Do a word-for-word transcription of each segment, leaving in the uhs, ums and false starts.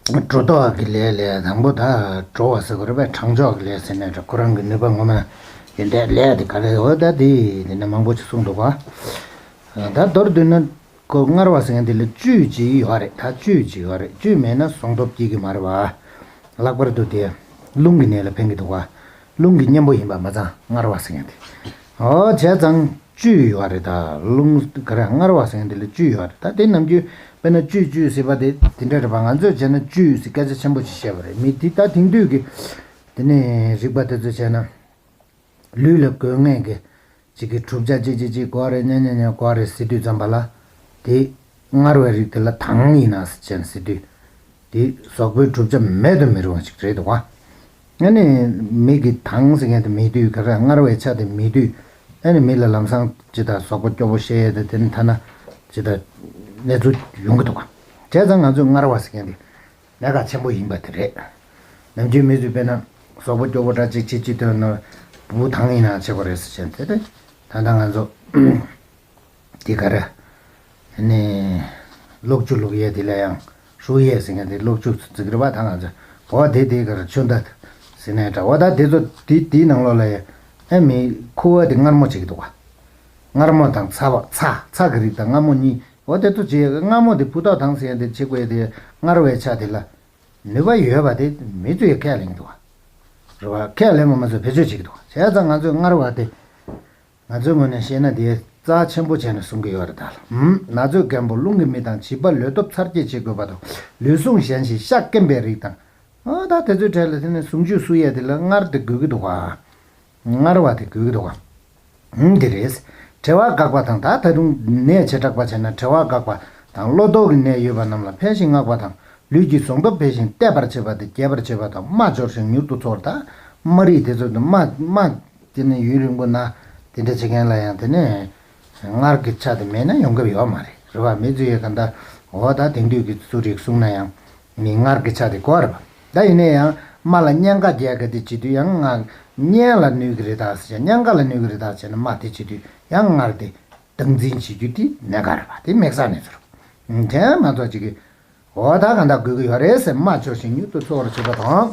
སྒྲོ་འདོགས་ཀྱི་ལས་ལས་དང་པོ་ད་སྒྲོ་བ་ཟེར་དགོས་རེད་པས། དྲང་ཕྱོགས་ཀྱི་ལས་ཟེར་ནས་འདྲ། ཁོ་རང་གི་ནུས་པ་ངོ་མ་ཡོན་ཏན་ལས་དེ་ག་རེ་འོ་ད་དེ་དེ་ནས་མང་པོ་ཞིག་གསུངས་འདུག་ག་ད་མདོར་བསྡུས་ན་ཁོ་མངར་བ་ཟེར་མཁན་དེ་ལ་བཅུད་ཅིག་ཡོད་རེད། ད་བཅུད་ཅིག་ཡོད་རེད། བཅུད་མེད་ན་གསང་སྟོབས་སྐྱེ་གི་མ་རེད་བ། ལྷག་པར་དུ་དེ་རླུང་གི་ནད་ལ་ཕན་གི་འདུག་ག་རླུང་གི་གཉེན་པོ་ཡིན་པ་མ་ཚང་མངར་བ་ཟེར་མཁན་དེ། འོ་བྱས་ཙང་བཅུད་ཡོད་རེད། ད་རླུང་ག་རེ་མངར་བ་ཟེར་མཁན་དེ་ལ་བཅུད་ཡོད་རེད། ད་དེ་ནམ་རྒྱུན་དཔེར་ན་བཅུད་བཅུད་ཟེར་བ་དེ་དེ་འདྲ་རེད་པ། ང་ཚོས་བྱས་ན་བཅུད་ཟེར་སྐད་ཆ་ཆེན་པོ་ཞིག་བཤད་པ་རེད། མི་དེ་ད་དེང་དུས་ཀྱི་དེ་ནས་རིག་པ་དེ་ཚོས་བྱས་ན། ལུས་ལ་དགོས་ངེས་ཀྱི་གཅིག་གི་གྲུབ་ཆ་གཅིག་གཅིག་གཅིག་དགོས་རེད། ཉན་ཉན་ཉན་དགོས་རེད་ཟེར་དུས་ཙམ་པ་ལ། དེ་མངར་བའི་རིགས་དེ་ལ་དྭངས་ཡིན་ན་ཟེར་ཅན་ཟེར་དུས། དེ་གཟུགས་པོའི་གྲུབ་ཆ་མེད་དུ་མི་རུང་བ་ཞིག་རེད་འདུག་ག་ཨ་ནི་མིག་གི་དྭངས་ཟེར་མཁན་དེ་མེད་དུས། ག་རེ་མངར་བའི་ཆ་དེ་མེད་དུས། ཨ་ནི་མི་ལ་ལམ་སང་ཇི་ལྟར་གཟུགས་པོ་སྐྱོ་པོ་བཤད་ཡས་དེ་དེ་ནི་ཐ་ན་ཇི་ལྟར་གནས་ཚུལ་ཡོང་གི་འདུག་ག་བྱས་ཙང་ང་ཚོས་མངར་བ་ཟེར་མཁན་དེ། ལས་ཀ་ཆེན་པོ་ཡིན་པ་དེ་རེད། ནམ་རྒྱུན་མི་ཚོས་དཔེར་ན་གཟུགས་པོ་སྐྱོ་པོ་འདྲ་ཅིག་བྱེད་ཅིག་དོན་ན་བུ་དྭངས་ཡིན་ན་ཆེ་བ་རེད་ཟེར་བྱས་དེ་རེད། ད་ལྟ་ང་ཚོ་དེ་ག་རེ་ནི་གློག་ཆུ་བླུག་ཡས་དེ་ལ་ཡང་ཧྲུའུ་ཡས་ཟེར་མཁན་དེ་གློག་ཆུ་ཟེར་གི་རེད་པ། ད་ང་ཚོ་འོ་དེ་དེ་ག་རེ་ཆུ་འདི་ཟེར་ནས་འདྲ་བ། ད་དེ་ཚོ་དེ་དེའི་ནང་ལོགས་ལ་ཡ་ཨེ་མི་ཁུ་བ་དེ་མངར་མོ་བྱེད་ཀྱི་འདུག་ག་མངར་མོ་དང་ཚ་བ་ཚ་ཚ་གི་རིགས་དང་མངར་མོ་གཉིས། འོ་དེ་ཚོ་བྱེད་ཡས་མངར་མོ་དེ་ཕུ་ཐག་དང་ཟེར་ཡས་དེ་བྱེད་དགོས་ཡས་དེ་མངར་བའི་ཆ་དེ་ལ་ནུས་པ་ཡོད་པ་དེ་མི་ཚོས་ཁས་ལེན་གྱི་འདུག་ག་རེད་བ། ཁས་ལེན་པ་མ་ཚོས་བེད་སྤྱོད་བྱེད་ཀྱི་འདུག་ག་བྱས་ཙང་ང་ཚོས་མངར་བ་དེ་ང་ཚོའི་ངོས་ནས་བཤད་ན་དེ་རྩ་ཆེན་པོ་བྱས་ནས་གསུང་གི་ཡོད་རེད། ད་ལ་ཧུམ། ན་ཚོད་རྒན་པོ་རླུང་གི་མི་དང་། བྱིས་པ་ལུས་སྟོབས་འཚར་སྐྱེད་བྱེད་དགོས་པ་དང་། ལུས་ཟུངས་ཞན་ཞིང་ཤ་སྐེམ་པའི་རིགས་དང་། ཨ་ད་དེ་ཚོའི་གྲས་ལ་དེ་ནས་ཟུངས་བཅུད་གསོ་ཡས་དེ་ལ་མངར་དེ་དགོས་ཀྱི་འདུག་ག་མངར་བ་དེ་དགོས་ཀྱི་འདུག་ག་ཨང་། འདི་རེད། གྲེ་བ་འགག་པ་དང་། ད་ད་དུང་ནད་བྱེ་བྲག་པ་བྱས་ན་གྲེ་བ་འགག་པ་དང་། གློ་ལྡོག་གི་ནད་ཡོད་པ་རྣམས་ལ་ཕན་ཞིང་བསྔགས་པ་དང་། ལུས་ཀྱི་ཟུངས་སྟོབས་འཕེལ་ཞིང་བརྟས་པར་བྱེད་པ་དེ་རྒྱས་པར་བྱེད་པ་དང་། རྨ་སྦྱོར་ཞིང་མྱུར་དུ་ཚོར། ད་རྨ་རིགས་དེ་ཚོ་དེ་རྨ་རྨ་དེ་ནས་ཡུན་རིང་པོ་ན་དེ་འདྲ་བྱེད་མཁན་ལ་ཡང་དེ་ནས་མངར་གྱི་ཆ་དེ་མེད་ན་ཡོང་གི་ཡོད་མ་རེད། རེད་བ། མི་ཚོས་ཡོད་ག་ད་འོ་ད་དེང་དུས་ཀྱི་གསོ་རིག་གསུངས་ན་ཡང་། མི་མངར་གྱི་ཆ་དེ་དགོས་རེད་པ། ད་ཡིན་ན་ཡང་རྨ་ལ་གཉན་ཁ་རྒྱག་ག་དེ་བྱེད་དུས་ཡང་ང་གཉན་ལ་གནོད་ཀྱི་རེད་ད་ཟེར་བྱས། གཉན་ཁ་ལ་གནོད་ཀྱི་རེད་ད་ཟེར་ནས་རྨ་དེ་བྱེད་དུས་ཡང་མངར་དེ་སྟངས་འཛིན་བྱེད་རྒྱུ་དེ་གནད་འགག་རེད་པ། དེ་དམིགས་བསལ་གནས་ཚུལ་རེད། དེ་མ་གཏོགས་ཅིག་གི་འོ་ད་གང་ལྟར་དགོས་ཀྱི་ཡོད་རེད་ཟེར། རྨ་སྦྱོར་ཞིང་མྱུར་དུ་ཚོར་བར་བྱེད་པ་དང་།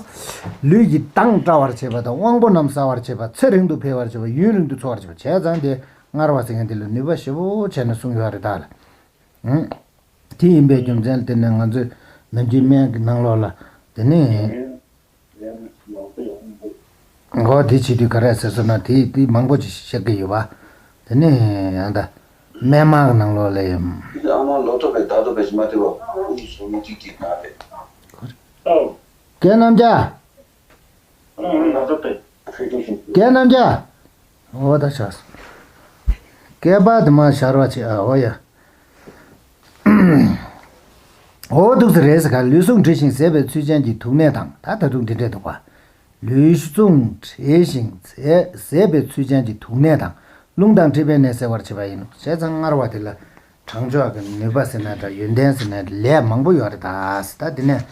ལུས་ཀྱི་མདངས་བཀྲ་བར་བྱེད་པ་དང་། དབང་པོ་རྣམས་གསལ་བར་བྱེད་པ། ཚེ་རིང་དུ་འཕེལ་བར་བྱེད་པ། ཡུན་རིང་དུ་འཚོ་བར་བྱེད་པ། བྱས་ཙང་དེ་མངར་བ་ཟེར་མཁན་དེ་ལ་ནུས་པ་ཞེ་པོ་བྱས་ནས་གསུངས་ཡོད་རེད་ད་ལ། ཨང་། དེ་ཡིན་པའི་རྒྱུ་མཚན་དེ་ནི་ང་ཚོས་ནམ་རྒྱུན་སྨན་གྱི་ནང་ལོགས་ལ་དེ་ནི། འོ་དེ་བྱེད་དུས་ག་རེ་ཟེར་སོང་ན་དེ་དེ་མང་པོ་ཅིག་བཤད་ཀྱི་ཡོད་པ། དེ་ནི་ཡང་ད་སྨན་མང་གི་ནང་ལོགས་ལ་ཡང་། ཨ་མ་ལོ་ཐོ་པའི་ད་ཐོ་པའི་ཞི་མ་དེ་བ་ཁོ་ཡི་སོ་མི་ཅིག་ཅིག་ན་རེད། ཨོ། རྒན་རྣམ་རྒྱལ། རྒན་རྣམ་རྒྱལ། འོ་ད་ཆགས་སོང་། སྐལ་པ་དུ་མ་ཤར་བ་ཆེ། ཨ་འོ་ཡ། འོ་འདུག་སེ་རེད་ཟེར་ག་ལུས་ཟུངས་བྲི་ཞིང་ཟད་པའི་ཚུལ་ཅན་གྱི་དུག་ནད་དང་། ད་ད་དུང་འདི་འདྲས་འདུག་པ། ལུས་ཟུངས་བྲི་ཞིང་ཟད་ཟད་པའི་ཚུལ་ཅན་གྱི་དུག་ནད་དང་། རླུང་དང་མཁྲིས་པའི་ནད་སེལ་བར་བྱེད་པ་ཡིན་ནོ། བྱས་ཙང་མངར་བ་དེ་ལ་དྲང་ཕྱོགས་ཀྱི་ནུས་པ་ཟེར་ན་འདྲ། ཡོན་ཏན་ཟེར་ན་ལས་མང་པོ་ཡོད་རེད་ད་ཟེར། ད་འདི་ནས་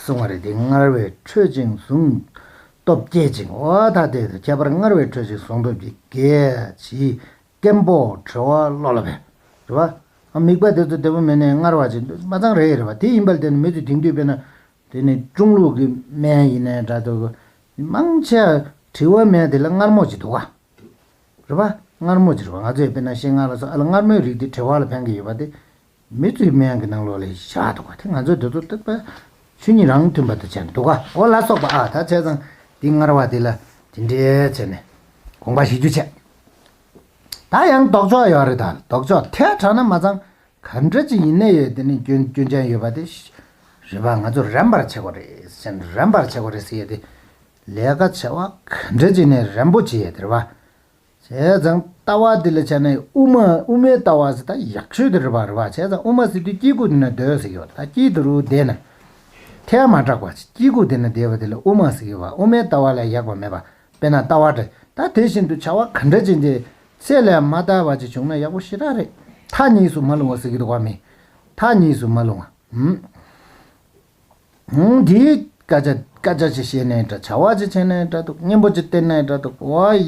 གསུངས་པ་རེད་དེ། མངར་བས་ཁྲོས་ཤིང་ཟུངས་སྟོབས་བསྐྱེད་ཅིང་། འོ་ད་དེ་ཁྱད་པར་མངར་བས་ཁྲོས་ཤིང་ཟུངས་སྟོབས་ཀྱིས་བསྐྱེད་ཅིང་། སྐེམ་པོ་གྲེ་བ་གློ་ལ་ཕན། རེད་བ། ཨ་མིག་པ་དེ་ཚོ་བདེ་པོ་མེད་ནས་མངར་བ་ཅིག་མ་ཚང་རེད། རེད་བ། དེ་ཡིན་པར་བརྟེན་ནས་མི་ཚོས་དེང་དུས་དཔེར་ན་དེ་ནི་ཀྲུང་ལུགས་ཀྱི་སྨན་ཡིན་ནའི་འདྲ་འདུག་མང་ཆེ་དྲི་བ་སྨན་དེ་ལ་མངར་མོ་ཅིག་འདུག་ག་རེད་བ། མངར་མོ་ཅིག་རེད་བ། ང་ཚོས་དཔེར་ན་ཤིང་མངར་ལ་སོགས་ཨ་ལ་མངར་མོའི་རིགས་དེ་གྲེ་བ་ལ་ཕན་གྱི་ཡོད་པ་དེ། མི་ཚོའི་སྨན་གྱི་ནང་ལོགས་ལ་བཞག་འདུག་ག་དེ་ང་ཚོས་དེ་ཚོ་ཏག་ཏག་ཆོས་ཉིད་རང་མཐུན་པ་དུ་བྱས་ནས་འདུག་ག་འོ་ལ་སོགས་པ། ཨ་ད་བྱས་ཙང་འདི་མངར་བ་དེ་ལ་དེ་འདྲའི་བྱས་ནས་དགོངས་པ་བཞེས་རྒྱུ་བྱས། ད་ཡང་ལྡོག་ཕྱོགས་ཡོད་རེད། ད་ལྡོག་ཕྱོགས་ཐལ་དྲགས་ན་མ་ཚང་ག་འདྲ་ཅིག་ཡིན་ནའི་ཡོད། དེ་ནི་སྐྱོན་སྐྱོན་ཅན་ཡོད་པ་དེ་རེད་པ། ང་ཚོ་རན་པར་བྱེད་དགོས་རེད་ཟེར་ནས། རན་པར་བྱེད་དགོས་རེད་ཟེར་ཡས་དེ་ལས་ཀ་བྱ་བ་ག་འདྲ་ཅིག་ནས་རན་པོ་བྱེད་ཡས་དེ་རེད་པ། བྱས་ཙང་ལྟ་བ་འདི་ལ་བྱས་ན་དབུ་མ་དབུ་མའི་ལྟ་བ་ཟེར་ད་ཡག་ཤོས་དེ་རེད་པ། རེད་པ། བྱས་ཙང་དབུ་མ་ཟེར་དུས་དཀྱིལ་ཁུག་འདི་ན་སྡོད་ཟེར་གྱི་ཡོད། ད་དཀྱིལ་དུ་རུ་བསྡད་ན་ཐལ་མ་དྲགས་པ་ཅིག་དཀྱིལ་ཁུག་འདི་ན་བསྡད་པ་དེ་ལ་དབུ་མ་ཟེར་གྱི་ཡོད་པ། དབུ་མའི་ལྟ་བ་ལས་ཡག་པ་མེད་པ། དཔེར་ན་ལྟ་བ་འདྲ། ད་དེ་བཞིན་དུ་བྱ་བ་ག་འདྲ་ཅིག་འདི་ཚད་ལས་མ་འདའ་བ་ཅིག་བྱུང་ན་ཡག་པོ་ཞེ་དྲག་རེད། མཐའ་གཉིས་སུ་མ་ལྷུང་བ་ཟེར་གྱི་འདུག་པ། མི་མཐའ་གཉིས་སུ་མ་ལྷུང་བ། ཧུམ། ཧུམ། འདིའི་སྐད་ཆ་སྐད་ཆ་ཅིག་བཤད་ནའི་འདྲ། བྱ་བ་ཅིག་བྱས་ནའི་འདྲ་འདུག་སྙན་པོ་ཅིག་བསྟན་ནའི་འདྲ་འདུག་འོ་ཡ།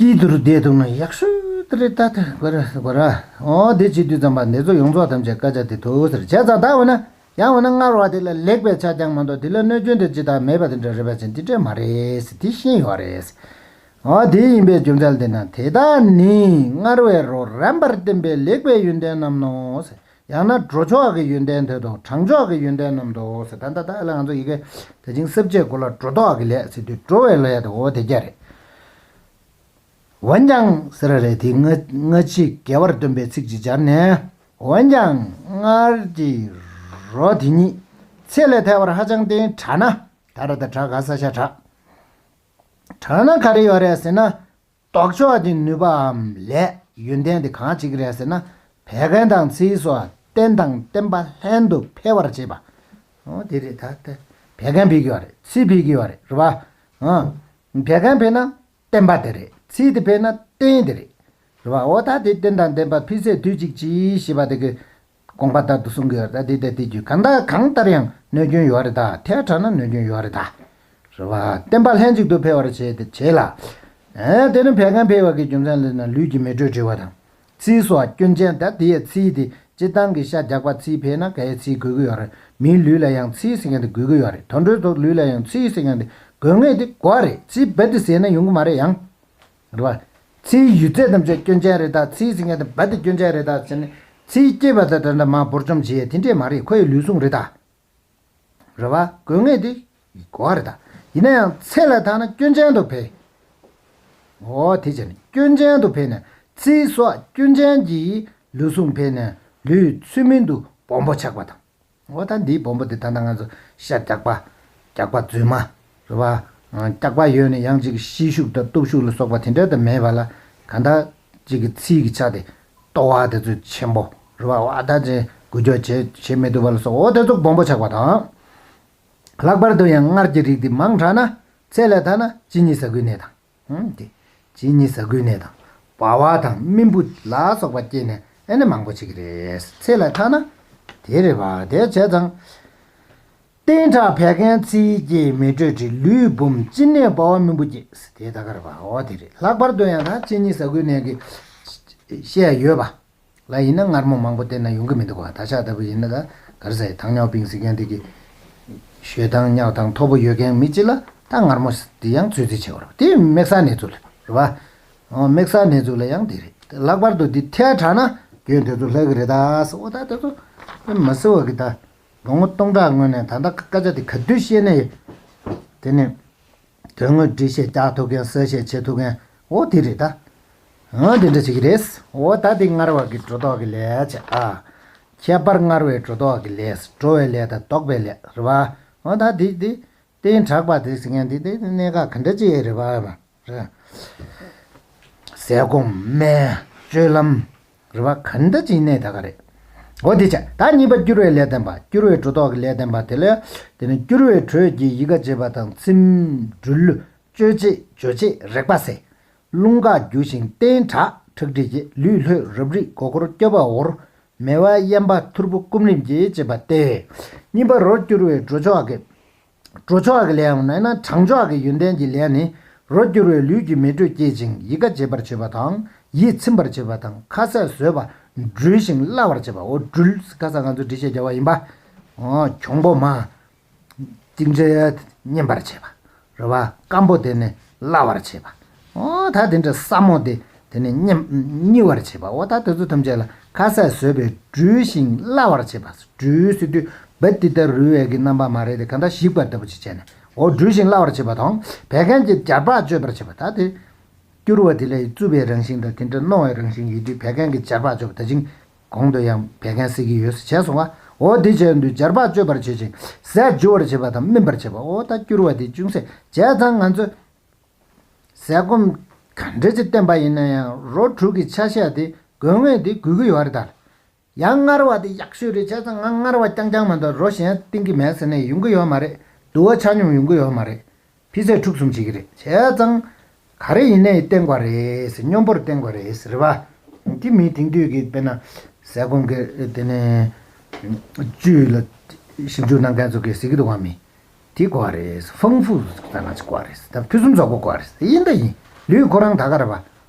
དཀྱིལ་དུ་རུ་བསྡད་འདུག་ན་ཡག་ཤོས་དེ་རེད། ད་ད་གོ་ར་གོ་ར། འོ་དེ་བྱེད་དུས་ཙམ་པ་འདི་ཚོ་ཡོངས་རྫོགས་ཐམས་ཅད་སྐད་ཆ་དེ་འདུག་ཟེར་བྱས་ཙང་། ད་འོ་ན། ཡང་འོ་ན་མངར་བ་དེ་ལ་ལེགས་པའི་ཆ་ཀྱང་མ་གཏོགས་དེ་ལ་གནོད་སྐྱོན་དེ་ཅི་ལྟར་མེད་པ་དེ་འདྲ་རེད་པ་ཅན་དེ་འདྲས་མ་རེད། དེ་ཤེས་ཡོད་རེད། འོ་དེ་ཡིན་པའི་རྒྱུ་མཚན་དེ་ན་དེ་དག་ནི་མངར་བའི་རོ་རན་པར་བསྟན་པའི་ལེགས་པའི་ཡོན་ཏན་རྣམས་ནོ། ཡང་ན་འགྲོ་ཕྱོགས་ཀྱི་ཡོན་ཏན་དེ་དང་དྲང་ཕྱོགས་ཀྱི་ཡོན་ཏན་རྣམས་དོ། ད་ལྟ་ད་ལ་ང་ཚོ་ཡི་གེ་ད་ཅིང་གསལ་བྱེད་གོ་ལ་འགྲོ་ལྡོག་གི་ལས་ཟེར་དུས་འགྲོ་བའི་ལས་དང་འོ་དེ་རྒྱ་རེད། འོན་ཀྱང་ཟེར་ར་རེད། དེ་སྔ་སྔ་ཕྱི་དགེ་བར་སྟོན་པའི་ཚིག་ཅིག་སྦྱར་ནས། འོན་ཀྱང་མངར་གྱི་རོ་དེ་ཉིད་ཚེ་ལས་ཐལ་བར་ཧ་ཅང་བསྟེན་དྲགས་ན། ད་ར་ད་དྲག་ག་ས་ཤ་དྲག་དྲགས་ན་ག་རེ་ཡོད་རེད་ཟེར་ན། ལྡོག་ཕྱོགས་ཀྱི་ནུས་པའམ་ལས་ཡོན་ཏན་དེ་གང་བྱེད་ཀྱི་རེད་ཟེར་ན། བད་ཀན་དང་ཚིལ་སོགས་རྟེན་དང་བརྟེན་པ་ལྷན་དུ་འཕེལ་བར་བྱེད་པ། འོ་དེ་རེད་ད་ལྟ། བད་ཀན་འཕེལ་གྱི་ཡོད་རེད། ཚིལ་འཕེལ་གྱི་ཡོད་རེད། རེད་པ། ཨ། བད་ཀན་འཕེལ་ན་བརྟེན་པ་དེ་རེད། ཚིལ་དེ་འཕེལ་ན་རྟེན་དེ་རེད། རེད་པ། འོ་ད་དེ་རྟེན་དང་བརྟེན་པ་འཕེལ་ཚད་དུས་གཅིག་ཅེས་ཞེས་པ་དེ་གི་དགོངས་པ་ལྟར་དུ་གསུང་གི་ཡོད་རེད། ད་དེ་ལྟ་དེ་རྒྱུ་གང་དག་གང་ལྟར་ཡང་གནོད་སྐྱོན་ཡོད་རེད་ད། ཐལ་དྲགས་ན་གནོད་སྐྱོན་ཡོད་རེད་ད། རེད་པ། བརྟེན་པ་ལྷན་ཅིག་ཏུ་འཕེལ་བར་བྱེད་དེ་བྱེད་ལ། ཨེ་དེ་ནི་བད་ཀན་འཕེལ་བ་གི་རྒྱུ་མཚན་ལས་ན་ལུས་ཀྱི་མེ་དྲོད་འབྲི་བ་དང་། ཚིལ་སོགས་སྐྱོན་ཅན་ད་དེ་ཡི་ཚིལ་དེ་སྤྱིར་བཏང་གི་ཤ་རྒྱགས་པ་ཚིལ་འཕེལ་ན་ག་ཡའི་ཚིལ་དགོས་ཀྱི་ཡོད་རེད། མིའི་ལུས་ལ་ཡང་ཚིལ་ཟེར་མཁན་དེ་དགོས་ཀྱི་ཡོད་རེད། དུད་འགྲོའི་ཚོ་ལུས་ལ་ཡང་ཚིལ་ཟེར་མཁན་དེ་དགོས་ངེས་དེ་དགོས་རེད། ཚིལ་རྦད་དེ་ཟད་ན་ཡོང་གི་མ་རེད་ཡང་། རེད་པ། ཚིལ་ཡོད་ཚད་ཐམས་ཅད་སྐྱོན་ཅན་རེད་ད། ཚིལ་ཟེར་མཁན་དེ་རྦད་དེ་སྐྱོན་ཅན་རེད་ད་ཟེར་ནས་ཚིལ་སྐྱེས་པ་དང་དེ་འདྲ་མ་འབུར་འཇོམས་བྱེད་ཡས་དེ་འདྲས་མ་རེད། ཁོ་ཡི་ལུས་ཟུངས་རེད་ད། རེད་པ། དགོས་ངེས་དེ་དགོས་པ་རེད་ད། ཡིན་ན་ཡང་ཚེ་ལས་ཐལ་ན་སྐྱོན་ཅན་དུ་འཕེལ། འོ་དེ་བྱས་ནས་སྐྱོན་ཅན་དུ་འཕེལ་ནས་ཚིལ་སོགས་སྐྱོན་ཅན་གྱིས་ལུས་ཟུངས་འཕེལ་ནས་ལུས་ཚུལ་མིན་དུ་སྦོམ་པོ་ཆགས་པ་དང་། འོ་ད་འདིའི་སྦོམ་པོ་དེ་ད་ལྟ་ང་ཚོ་ཤ་རྒྱགས་པ་རྒྱགས་པ་རྫུན་མ་རེད་པ། རྒྱགས་པ་ཡོད་ནས་ཡང་ཅིག་ཤི་ཤུགས་དང་གཏུབ་ཤུགས་ལ་སོགས་པ་དེ་འདྲ་དང་མེད་པ་ལ་གང་ལྟར་ཅིག་གི་ཚིལ་གྱི་ཆ་དེ། ལྟོ་བ་དེ་ཚོ་ཆེན་པོ་རེད་པ། འོ་ད་ཅིག་འགུལ་སྐྱོད་བྱེད་བྱེད་མི་ཐུབ་པ་ལ་སོགས་འོ་དེ་ཚོ་སྦོམ་པོ་ཆགས་པ་དང་། ལྷག་པར་དུ་ཡང་མངར་གྱི་རིགས་དེ་མང་དྲགས་ན་ཚེ་ལས་ཐལ་ན་གཅིན་སྙི་ཟ་འགུལ་ནད་དང་། ཧུམ་དེ། གཅིན་སྙི་ཟ་འགུལ་ནད་དང་། སྦ་བ་དང་རྨེན་བུ་ལ་སོགས་པ་སྐྱེས་ནས་ཨེ་ནི་མང་པོ་བྱེད་ཀྱི་རེད། ཚེ་ལས་ཐལ་ན། དེ་རེད་པ། དེ་བྱས་ཙང་། རྟེན་དྲག་བད་ཀན་ཚིལ་སྐྱེས་མེ་དྲོད་འབྲི། ལུས་སྦོམ་གཅིན་སྙིས་སྦ་བ་རྨེན་བུ་སྐྱེས། དེ་ད་ག་རེད་པ། འོ་དེ་རེད། ལྷག་པར་དུ་ཡང་ད་གཅིན་སྙི་ཟ་འགུལ་ནད་ཀྱི་བཤད་ཡོད་པ། ལ་ཡིན་ན་མངར་མོ་མང་པོ་བསྟེན་ན་ཡོང་གི་མི་འདུག་ག་ད་ཆ་ལྟ་བུ་ཡིན་ན་ད་ག་རེ་ཟེར།糖尿病ཟེར་མཁན་དེ་གི་ཞེ་སྡང་གཉའ་སྡང་མཐོ་པོ་ཡོད་མཁན་མི་གཅིག་ལ་ད་མངར་མོ་དེ་ཡང་ཚོད་རྩིས་བྱེད་དགོས་རེད་པ། དེ་དམིགས་བསལ་ནད་ཚོ་ལ་རེད་པ། ཨོ་དམིགས་བསལ་ནད་ཚོ་ལ་ཡང་དེ་རེད། ལྷག་པར་དུ་འདི་ཐལ་དྲགས་ན་རྒྱུན་དེ་ཚོ་ལྷག་གི་རེད་ད་ཟེར། འོ་ད་དེ་ཚོ་མ་ཟེར་བ་གི་ད་ལོ་ངོ་སྟོང་ཕྲག་སྔོན་ནས་ད་ལྟ་སྐད་ཆ་དེ་ག་དུས་བཤད་ནས་དེ་ནས། དོན་དངོས་འགྲེལ་བཤད་རྒྱག་ཐུབ་མཁན། གསལ་བཤད་བྱེད་ཐུབ་མཁན། འོ་དེ་རེད་ད། འོ་དེ་འདྲ་ཞིག་རེད། འོ་ད་དེ་མངར་བ་གི་སྒྲོ་འདོགས་ཀྱི་ལས་བྱས་ཨ། ཁྱད་པར་མངར་བའི་སྒྲོ་འདོགས་ཀྱི་ལས། འགྲོ་བའི་ལས་དང་ལྡོག་པའི་ལས་རེད་པ། འོ་ད་དེ་དེ་རྟེན་དྲག་པ་དེ་ཟེར་མཁན་དེ་དེ་གནད་འགག་ག་འདྲ་ཅིག་རེད་པ། རེད། ཟས་སྐོམ། སྨན། སྤྱོད་ལམ། རེད་པ། ག་འདྲ་ཅིག་ནས་ད་ག་རེད། འོ་དེ་བྱས། ད་གཉིས་པ་སྐྱུར་བའི་ལས་བསྟན་པ། སྐྱུར་བའི་སྒྲོ་འདོགས་ཀྱི་ལས་བསྟན་པ་དེ་ལས། དེ་ནི་སྐྱུར་བའི་དྲོད་ཀྱིས་ཡི་ག་འབྱེད་པ་དང་། ཚིམ། འབྲུལ། གཅོད་བྱེད། འཇོ་བྱེད། རེག་པ་སེལ། རླུང་འགག་རྒྱུ་ཞིང་རྟེན་དྲག་ཁྲག་མཁྲིས་སྐྱེད། ལུས་ལྷོད་རབ་རིབ་མགོ་སྐོར་སྐྱོ་བ་འོར། མེ་བ་གཡན་པ་ཐུར་བུ་སྐོམ་རིམས་སྐྱེད་ཅེས་པ་སྟེ། གཉིས་པ་རོ་སྐྱུར་བའི་སྒྲོ་འདོགས་ཀྱི། སྒྲོ་འདོགས་ཀྱི་ལས་ཡང་ན་ན་དྲང་འདོགས་ཀྱི་ཡོན་ཏན་གྱི་ལས་ནི། རོ་སྐྱུར་བས་ལུས་ཀྱི་མེ་དྲོད་བསྐྱེད་ཅིང་ཡི་ག་འབྱེད་པར་བྱེད་པ་དང་། ཡིད་ཚིམ་པར་བྱེད་པ་དང་། ཁ་ཟས་ཟོས་པ་འབྲུལ་ཞིང་སླ་བར་བྱེད་པ། འོ་འབྲུལ་ཁ་ཟས་ང་ཚོ་འགྲེལ་བཤད་རྒྱག་པ་ཡིན་པ། འོ་གྱོང་པོ་མ། གཅིག་འདྲེ་མཉེན་པར་བྱེད་པ། རེད་པ། སྐམ་པོ་དེ་ནི་སླ་བར་བྱེད་པ། འོ་ད་དེ་འདྲ་སྲབ་མོ་དེ་དེ་ནི་མཉེན་མཉེ་བར་བྱེད་པ། འོ་ད་དེ་ཚོ་ཐམས་ཅད་ལ་ཁ་ཟས་ཟོས་པས་འབྲུལ་ཞིང་སླ་བར་བྱེད་པ། འབྲུལ་ཟེར་དུས་རྦད་དེ་ལྟར་རུལ་བའི་གི་རྣམ་པ་མ་རེད་དེ། གང་ལྟར་ཞིག་པ་ལྟ་བུ་ཅིག་བྱས་ནས། འོ་འབྲུལ་ཞིང་སླ་བར་བྱེད་པ་དང་། བད་ཀན་གྱི་འབྱར་བག་གཅོད་པར་བྱེད་པ། ད་དེ་སྐྱུར་བ་དེ་ལ་རྩུབ་པའི་རང་བཞིན་དང་དེ་འདྲ་རྣོ་བའི་རང་བཞིན་ཡོད་དུས་བད་ཀན་གྱི་འབྱར་བག་གཅོད་པ། ད་ཅིང་གོང་དུ་ཡང་བད་ཀན་སེལ་གྱི་ཡོད་ཟེར་བྱས་སོང་བ། འོ་དེ་བྱས་དུས་འབྱར་བག་གཅོད་པར་བྱེད་ཅིང་ཟས་འཇུ་བར་བྱེད་པ་དང་སྨིན་པར་བྱེད་པ། འོ་ད་སྐྱུར་བ་དེ་ཅུང་ཟད་བྱས་ཙང་ང་ཚོས་ཟས་སྐོམ་ག་འདྲ་ཅིག་བསྟེན་པ་ཡིན་ན་ཡང་རོ་དྲུག་གི་ཆ་ཤས་དེ་དགོས་ངེས་དེ་དགོས་ཀྱི་ཡོད་རེད་ད། ཡང་མངར་བ་དེ་ཡག་ཤོས་རེད་བྱས་ཙང་ང་མངར་བ་རྐྱང་རྐྱང་མ་གཏོགས་རོ་གཞན་བསྟེན་གྱི་མེད་ཟེར་ནས་ཡོང་གི་ཡོད་མ་རེད། དུ་བ་ཆ་སྙོམས་ཡོང་གི་ཡོད་མ་རེད། འཕེལ་ཚད་འཁྲུག་གསུམ་བྱེད་ཀྱི་རེད། བྱས་ཙང་ག་རེ་ཡིན་ནའི་བསྟེན་དགོས་རེད་ཟེར། སྙོམས་པོར་བསྟེན་དགོས་རེད་ཟེར་རེད་པ། དེ་མི་དེང་དུས་ཀྱི་དཔེར་ན་ཟས་སྐོམ་གྱི་དེ་ནས་བཅུད་ལ་ཞིབ་འཇུག་གནང་མཁན་ཚོ་གིས་ཟེར་གྱི་འདུག་བ། མི་དེ་དགོས་རེད། ཧྥང་ཧྥུ་ཟེར་ན་ཅིག་དགོས་རེད། ད་ཕུན་སུམ་ཚོགས་པོ་དགོས་རེད། ཡིན་ད་ཡིན། ལུས་ཁོ་རང་ད་ག་རེད་པ།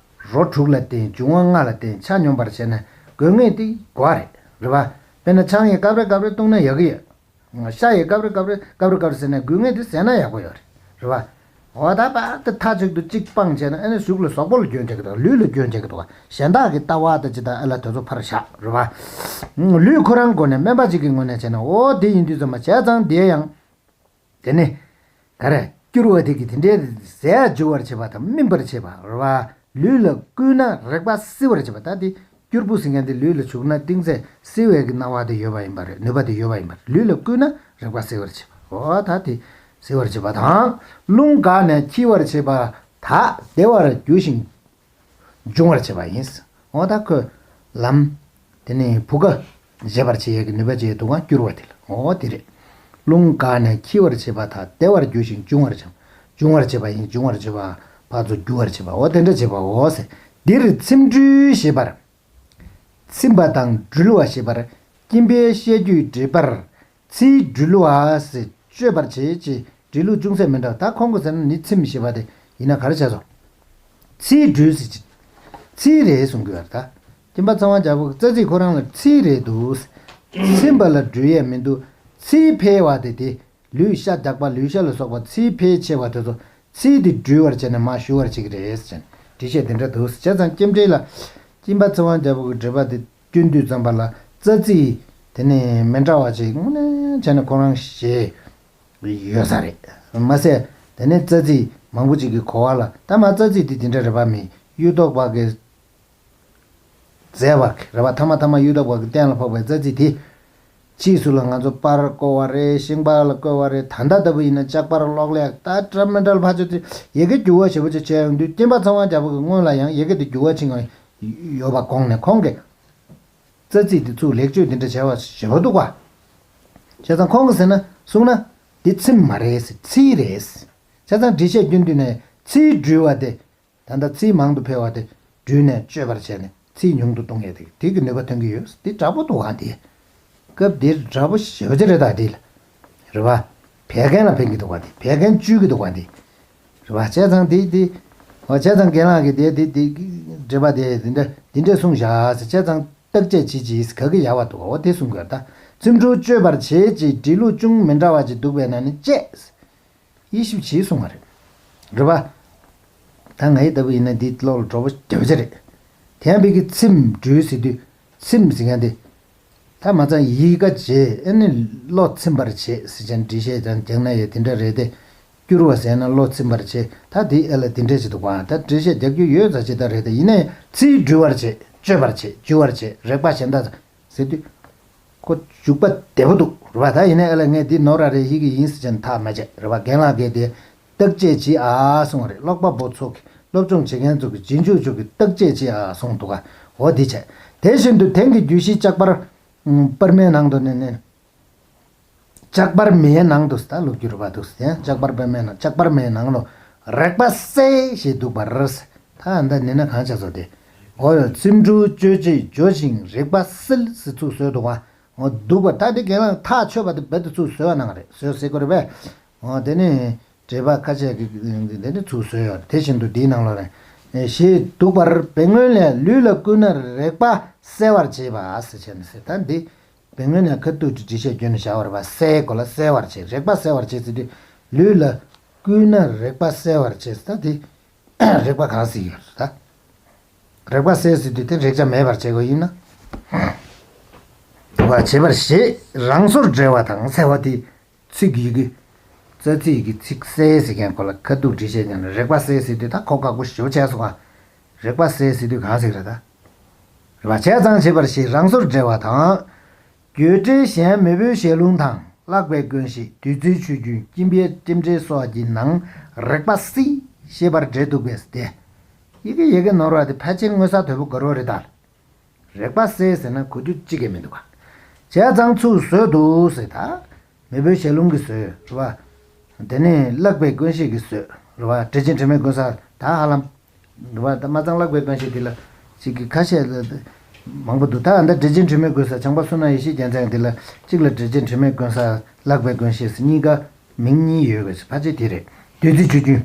རོ་དྲུག་ལ་བརྟེན། འབྱུང་བ་ལྔ་ལ་བརྟེན། ཆ་སྙོམས་པར་བྱས་ན་དགོས་ངེས་དེ་དགོས་རེད། རེད་པ། དཔེར་ན་ཆང་ཡང་སྐབས་རེ་སྐབས་རེ་བཏུང་ན་ཡག་གི་ཡོད། ཤ་ཡི་སྐབས་རེ་སྐབས་རེ་སྐབས་རེ་སྐབས་རེ་ཟེར་ནས་དགོས་ངེས་དེ་ཟས་ན་ཡག་པོ་ཡོད་རེད། རེད་བ། འོ་ད་པ་དེ་མཐའ་གཅིག་ཏུ་གཅིག་སྤང་བྱས་ན་ཨ་ནི་གཟུགས་ལ་གཟུགས་པོ་ལ་སྐྱོན་ཆགས་ཀྱི་འདུག་ལུས་ལ་སྐྱོན་ཆགས་ཀྱི་འདུག་གཞན་དག་གི་ལྟ་བ་དང་ཇི་ལྟར་ཨ་ལ་དེ་ཚོ་ཕར་བཞག་རེད་བ། ལུས་ཁོ་རང་སྒོ་ནས་སྨན་པ་གཅིག་གི་ངོས་ནས་བྱས་ན་འོ་དེ་ཡིན་དུས་ཙམ་པ་བྱས་ཙང་དེ་ཡང་། དེ་ནི། ག་རེ། སྐྱུར་བ་དེ་གི་དེ་འདྲའི་ཟས་འཇུ་བར་བྱེད་པ་དང་སྨིན་པར་བྱེད་པ་རེད་བ། ལུས་ལ་བསྐུས་ན་རེག་པ་བསིལ་བར་བྱེད་པ་ད་དེ་སྐྱུར་པོ་ཟེར་མཁན་དེ་ལུས་ལ་བྱུགས་ན་གཏིང་ཚད་བསིལ་བའི་གི་སྣང་བ་དེ་ཡོད་པ་ཡིན་པ་རེད། ནུས་པ་དེ་ཡོད་པ་ཡིན་པ་རེད། ལུས་ལ་བསྐུས་ན་རེག་པ་བསིལ་བར་བྱེད་པ་འོ་ད་དེ་བསིལ་བར་བྱེད་པ་དང་། རླུང་འགགས་ནས་འཁྱིལ་བར་བྱེད་པ་དག་བདེ་བར་རྒྱུ་ཞིང་། འབྱུང་བར་བྱེད་པ་ཡིན། འོ་ད་ཁོས་ལམ། དེ་ནི་བུ་ག་བཞེད་པར་བྱེད་ཡས་ཀྱི་ནུས་པ་ཅིག་འདུག་ག་སྐྱུར་བ་དེ་ལ་འོ་དེ་རེད། རླུང་འགགས་ནས་འཁྱིལ་བར་བྱེད་པ་དག་བདེ་བར་རྒྱུ་ཞིང་འབྱུང་བར་བྱེད། འབྱུང་བར་བྱེད་པ་ཡིན། འབྱུང་བར་བྱེད་པ་ཕར་ཚུར་རྒྱུ་བར་བྱེད་པ་འོ་དེ་འདྲ་བྱེད་པའོ་ཟེར། འདིར་ཚིམ་འགྲུལ་ཞེས་པར། ཚིམ་པ་དང་འགྲུལ་བ་ཞེས་པར་སྐྱིན་པའི་བཤད་རྒྱུད་འགྲེལ་པར། ཚིལ་འགྲུལ་བ་ཟེར་བཅོས་པར་བྱེད་ཅེས་འགྲེལ་ལུགས་ཅུང་ཟད་མི་འདྲ་བ། ད་ཁོང་གིས་ཟེར་ན་ནི་ཚིམ་ཞེས་པ་དེ་ཡིན་ན་ག་རེ་བྱས་སོ། ཚིལ་འགྲུལ་ཟེར་ཅིག་ཚིལ་རེད་གསུང་གི་ཡོད་རེད་ད། སྐྱིན་པ་ཚེ་དབང་རྒྱལ་པོ་གི་རྩ་ཚིག་ཁོ་རང་ལ་ཚིལ་རེད་འདུག་ཚིམ་པ་ལ་འགྲུལ་ཡས་མི་འདུག་ཚིལ་འཕེལ་བ་དེ་དེ་ལུས་ཤ་རྒྱགས་པ་ལུས་ཤ་ལ་སོགས་པ་ཚིལ་འཕེལ་ཆེ་བ་དེ་ཚོ་ཚིལ་དེ་འགྲུལ་བར་བྱས་ནས་མར་ཞུ་བར་བྱེད་ཀྱི་རེད་ཟེར་ནས་འགྲེལ་བཤད་དེ་འདྲ་འདུག་བྱས་ཙང་སྐྱིན་འགྲེལ་ལ་སྐྱིན་པ་ཚེ་དབང་རྒྱལ་པོ་གི་འགྲེལ་པ་དེ། སྐྱོན་དུས་ཙམ་པ་ལ་རྩ་ཚིག་དེ་ནི་མི་འདྲ་བ་ཅིག་དངོས་གནས་བྱས་ན་ཁོ་རང་ཞེས་ཡོད་ས་རེད། མ་ཟད་དེ་ནི་རྩ་ཚིག་མང་པོ་ཅིག་གི་གོ་བ་ལ་ད་མ་རྩ་ཚིག་དེ་དེ་འདྲ་རེད་པ་མིན་གཡུ་ཐོག་པ་གི་མཛད་པ་རེད་པ། ཐ་མ་ཐ་མ་གཡུ་ཐོག་པ་གི་གཏན་ལ་ཕབ་པའི་རྩ་ཚིག་དེ། ཕྱིས་སུ་ལ་ང་ཚོ་པར་བརྐོ་བ་རེད། ཤིང་པར་ལ་བརྐོ་བ་རེད། ད་ལྟ་ལྟ་བུ་ཡིན་ན་ལྕགས་པར་གློག་ཀླད་ད་འདྲ་མི་འདྲ་ལ་ཕར་ཚུར་དེ་ཡི་གེ་འགྱུར་བ་ཞེ་པོ་ཅིག་བྱས་ཡོང་དུས་སྐྱིན་པ་ཚེ་དབང་རྒྱལ་པོ་གི་སྔོན་ལ་ཡང་ཡི་གེ་དེ་འགྱུར་བ་ཕྱིན་ཡོད་པ་དགོངས་ནས་ཁོང་གིས། རྩ་ཚིག་དེ་ཚུར་ལེགས་བཅོས་འདི་འདྲ་བྱས་པ་ཞེ་པོ་འདུག་ག་བྱས་ཙང་ཁོང་གིས་ཟེར་ན་གསུངས་ན་འདི་ཚིམ་མ་རེད་ཟེར་ཚིལ་རེད་ཟེར། བྱས་ཙང་འགྲེལ་བཤད་སྐྱོན་དུས་ནས་ཚིལ་འགྲུལ་བ་དེ་ད་ལྟ་ཚིལ་མང་དུ་འཕེལ་བ་དེ་འགྲུལ་ནས་བཅོས་པར་བྱས་ནས་ཚིལ་ཉུང་དུ་གཏོང་ཡས་དེ་དེ་གི་ནུས་པ་ཐོན་གྱི་ཡོད། འདི་འདྲ་པོ་འདུག་ག་འདི། སྐབས་འདིར་འདྲ་པོ་ཞེ་པོ་ཅིག་རེད་ད་འདི་ལ། རེད་བ། བད་ཀན་ལ་ཕན་གྱི་འདུག་ག་འདི་བད་ཀན་བཅོས་ཀྱི་འདུག་ག་འདི། རེད་བ། བྱས་ཙང་འདི་འདི། འོ་བྱས་ཙང་རྒན་ལགས་ཀྱིས་འདི་འདི་འདི་འགྲེལ་པ་འདི་འདི་འདྲ་འདི་འདྲ་གསུངས་བཞག་ཟེར་བྱས་ཙང་བརྟག་དཔྱད་བྱེད་ཅིག་ག་གི་ཡག་པ་འདུག་འོ་དེ་གསུང་དགོས་ད། ཚིམ་འགྲུལ་བཅོས་པར་བྱེད་ཅེས་འགྲེལ་ལུགས་ཅུང་མི་འདྲ་བ་ཅིག་འདུག་པས་ན་ནི་དཔྱད། དབྱེ་ཞིབ་བྱེད་གསུང་བ་རེད། རེད་པ། ད་ང་ཡི་ལྟ་བུ་ཡིན་ན་འདི་ཀློག་ལ་སྤྲོ་པོ་རྒྱབ་ཆ་རེད། དེ་ཡང་བོད་ཀྱི་ཚིམ་འགྲུལ་ཟེར་དུས་ཚིམ་ཟེར་མཁན་དེ། ད་མ་ཚང་ཡིད་ཀ་བྱེད་ཨ་ནི་བློ་ཚིམ་པར་བྱེད་ཟེར་ཅན་འགྲེལ་བཤད་ཀྱང་རྒྱག་ན་ཡང་དེ་འདྲ་རེད་དེ། སྐྱུར་བ་ཟེར་ན་བློ་ཚིམ་པར་བྱེད་ད་དེ་ཨེ་ལ་དེ་འདྲ་ཅིག་འདུག་ག་ད་འགྲེལ་བཤད་རྒྱག་རྒྱུ་ཡོད་ཙང་ཅི་ལྟར་རེད་དེ་ཡིན་ནའི་ཚིལ་འགྲུལ་བར་བྱེད་བཅོས་པར་བྱེད་འཇུ་བར་བྱེད་རེག་པ་གཞན་དག་ཟེར་དུས། ཁོ་འཇུག་པ་བདེ་པོ་འདུག་རེད་པ། ད་ཡིན་ནའི་ཨེ་ལ་ངས་འདི་ནོར་ར་རེད་ཡིད་ཀྱི་ཡིན་ཟེར་ཅན་ཐག་མ་བཅད་རེད་པ། རྒན་ལགས་ཀྱིས་དེ་བརྟག་དཔྱད་བྱེད་ཨ་གསུངས་པ་རེད། ཀློག་པ་པོ་ཚོ་གི་སློབ་སྦྱོང་བྱེད་མཁན་ཚོ་གི་རྗེས་འཇུག་ཚོ་གི་བརྟག་དཔྱད་བྱེད་ཨ་གསུངས་འདུག་ག་འོ་འདི་བྱས། དེ་བཞིན་དུ་དེང་གི་རྒྱུད་བཞི་ལྕགས་པར། པར་མའི་ནང་དུ་ནི་ནི། ལྕགས་པར་མའི་ནང་དུ་ད་ལོ་རྒྱུས་རུ་བ་འདུག་ཟེར། ལྕགས་པར་པར་མའི་ནང་ལྕགས་པར་མའི་ནང་ལོ། རེག་པ་གསལ་ཞེས་འདུག་པར། ད་འདི་ནི་ན་གང་ཆགས་སོ་དེ། འོ་ཡོ་ཚིམ་འགྲུལ་བཅོས་བྱེད་འཇུ་ཞིང་རེག་པ་གསལ་ཟེར་ཚུགས་བཟོས་འདུག་ག་འོ་འདུག་པ་ད་དེ་རྒན་ལགས་ཐག་ཆོད་པ་དེ་རྦད་དེ་ཚུགས་བཟོས་པ་གནང་རེད། བཟོས་ཟེར་དགོས་རེད་པས། འོ་དེ་ནི་འགྲེལ་པ་ཁ་ཤས་ཀྱིས་དེ་ནི་ཚུགས་བཟོས་ཡོད་རེད། དེ་བཞིན་དུ་འདིའི་ནང་ལོ་རེད། ཞེས་འདུག་པར་བེ་སྔོན་ལས་ལུས་ལ་བསྐུས་ན་རེག་པ་གསལ་བར་བྱེད་པ་ཟེར་བྱས་ནས་ཟེར། ད་འདི་བེ་སྔོན་ལས་ཁ་ཐུག་ཏུ་འགྲེལ་བཤད་བསྐྱོན་ནས་བཞག་པ་རེད་པ། གསལ་གོ་ལ་གསལ་བར་བྱེད་རེག་པ་གསལ་བར་བྱེད་ཟེར་དུས་ལུས་ལ་བསྐུས་ན་རེག་པ་གསལ་བར་བྱེད་ཟེར། ད་འདི་རེག་པ་གང་ཟེར་ཡོད་རེད་ད། རེག་པ་གསལ་ཟེར་དུས་དེ་རེག་བྱ་མེད་པར་བྱེད་དགོས་ཡིན་ན། བ་བྱེད་པར་བཞེད་རང་སོར་འབྲེལ་བ་དང་གསལ་བ་དེ་ཚིག་ཡི་གེ་རྩ་ཚིག་གི་ཚིག་གསལ་ཟེར་མཁན་ཁོ་ལ་ཁ་ཐུག་འགྲེལ་བཤད་ཀྱང་རེག་པ་གསལ་ཟེར་དུས་ད་ཁོ་ཁག་པོ་ཞེ་པོ་བྱས་སོང་ང་། རེག་པ་གསལ་ཟེར་དུས་གང་ཟེར་རེད་ད། རེད་པ། བྱས་ཙང་བྱེད་པར་བཞེད་རང་སོར་འབྲེལ་བ་དང་། གྱོད་འགྲེལ་གཞན་མེས་པོའི་ཞལ་ལུང་དང་བཀླག་པའི་ཀུན་གཞི་བདུད་རྩིའི་ཆུ་རྒྱུན་སྐྱིན་པའི་སྐྱིན་འགྲེལ་སོགས་ཀྱི་ནང་རེག་པ་གསལ་ཞེས་པར་འགྲེལ་འདུག་པས་ཏེ། ཡི་གེ་ཡི་གེ་ནོར་བ་དེ་ཕལ་ཆེར་མངོན་གསལ་དོད་པོ་དགའ་རོགས་རེད་ད། རེག་པ་གསལ་ཟེར་ན་གོ་རྒྱུ་གཅིག་ཀྱང་མི་འདུག་ག་བྱས་ཙང་ཚུགས་བཟོས་འདུག་ཟེར་ད། མེས་པོའི་ཞལ་ལུང་གིས་བཟོས་རེད་པ། དེ་ནས་བཀླག་པའི་ཀུན་གཞི་གིས་བཟོས་རེད་པ། འགྲེལ་ཆེན་དྲི་མེད་ཀུན་བཟང་ད་ཧ་ལམ། རེད་པ། ད་མ་ཚང་བཀླག་པའི་ཀུན་གཞི་དེ་ལ་གཅིག་གི་ཁ་ཤས་ལ་མང་པོ་འདུག་ད་ཨ་ད་འགྲེལ་ཆེན་དྲི་མེད་ཀུན་བཟང་བྱང་པ་བསོད་ནམས་ཡེ་ཤེས་རྒྱལ་མཚན་དེ་ལ་གཅིག་ལ་འགྲེལ་ཆེན་དྲི་མེད་ཀུན་བཟང་བཀླག་པའི་ཀུན་གཞི་ཟེར་གཉིས་ཀ་མིང་གཉིས་ཡོད་པས་ཕལ་ཆེར་དེ་རེད། བདུད་རྩི་ཆུ་རྒྱུན།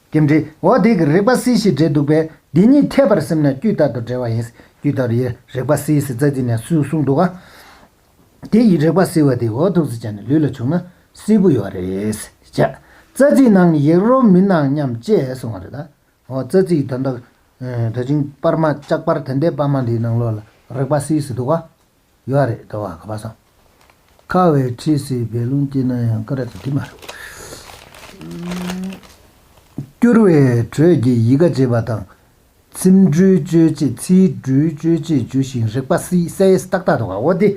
སྐྱིན་འགྲེལ། འོ་དེ་གི་རེག་པ་གསལ་ཞེས་འགྲེལ་འདུག་པས་འདི་ཉིད་འཐད་པར་སེམས་ན་དཀྱུས་ལྟར་དུ་འགྲེལ་བ་ཡིན། དཀྱུས་ལྟར་ཡི་རེག་པ་གསལ་ཟེར་རྩ་ཚིག་ནས་སུས་གསུངས་འདུག་ག་དེ་ཡི་རེག་པ་བསིལ་བ་དེ་འོ་ཐུགས་སུ་བྱས་ནས་ལུས་ལ་བྱུང་ན་བསིལ་པོ་ཡོད་རེད་ཟེར་བྱས། རྩྭ་རྩིའི་ནང་ནས་ཡིད་རོ་མིན་ནའང་སྙམ་ཅེས་གསུངས་པ་རེད་ད། འོ་རྩྭ་རྩིའི་ད་ལྟ་ད་ཅིང་པར་མ་ལྕགས་པར་དེ་འདྲའི་པར་མ་འདིའི་ནང་ལོགས་ལ་རེག་པ་བསིལ་ཟེར་འདུག་ག་ཡོད་རེད་ད་བ་ག་པ་སང་། ཁ་བའི་ཁྲིད་སའི་བད་ལུང་སྐྱེས་ན་ཡང་ཀ་ར་ཙི་དེ་མ་རེད། སྐྱུར་བའི་དྲོད་ཀྱིས་ཡི་ག་བྱེད་པ་དང་། ཚིམ་འགྲོས་གཅོད་བྱེད་ཚིལ་འགྲོས་གཅོད་བྱེད་འཇུ་ཞིང་རེག་པ་བསིལ་བསིལ་ཏག་ཏག་འདུག་ག་འོ་དེ།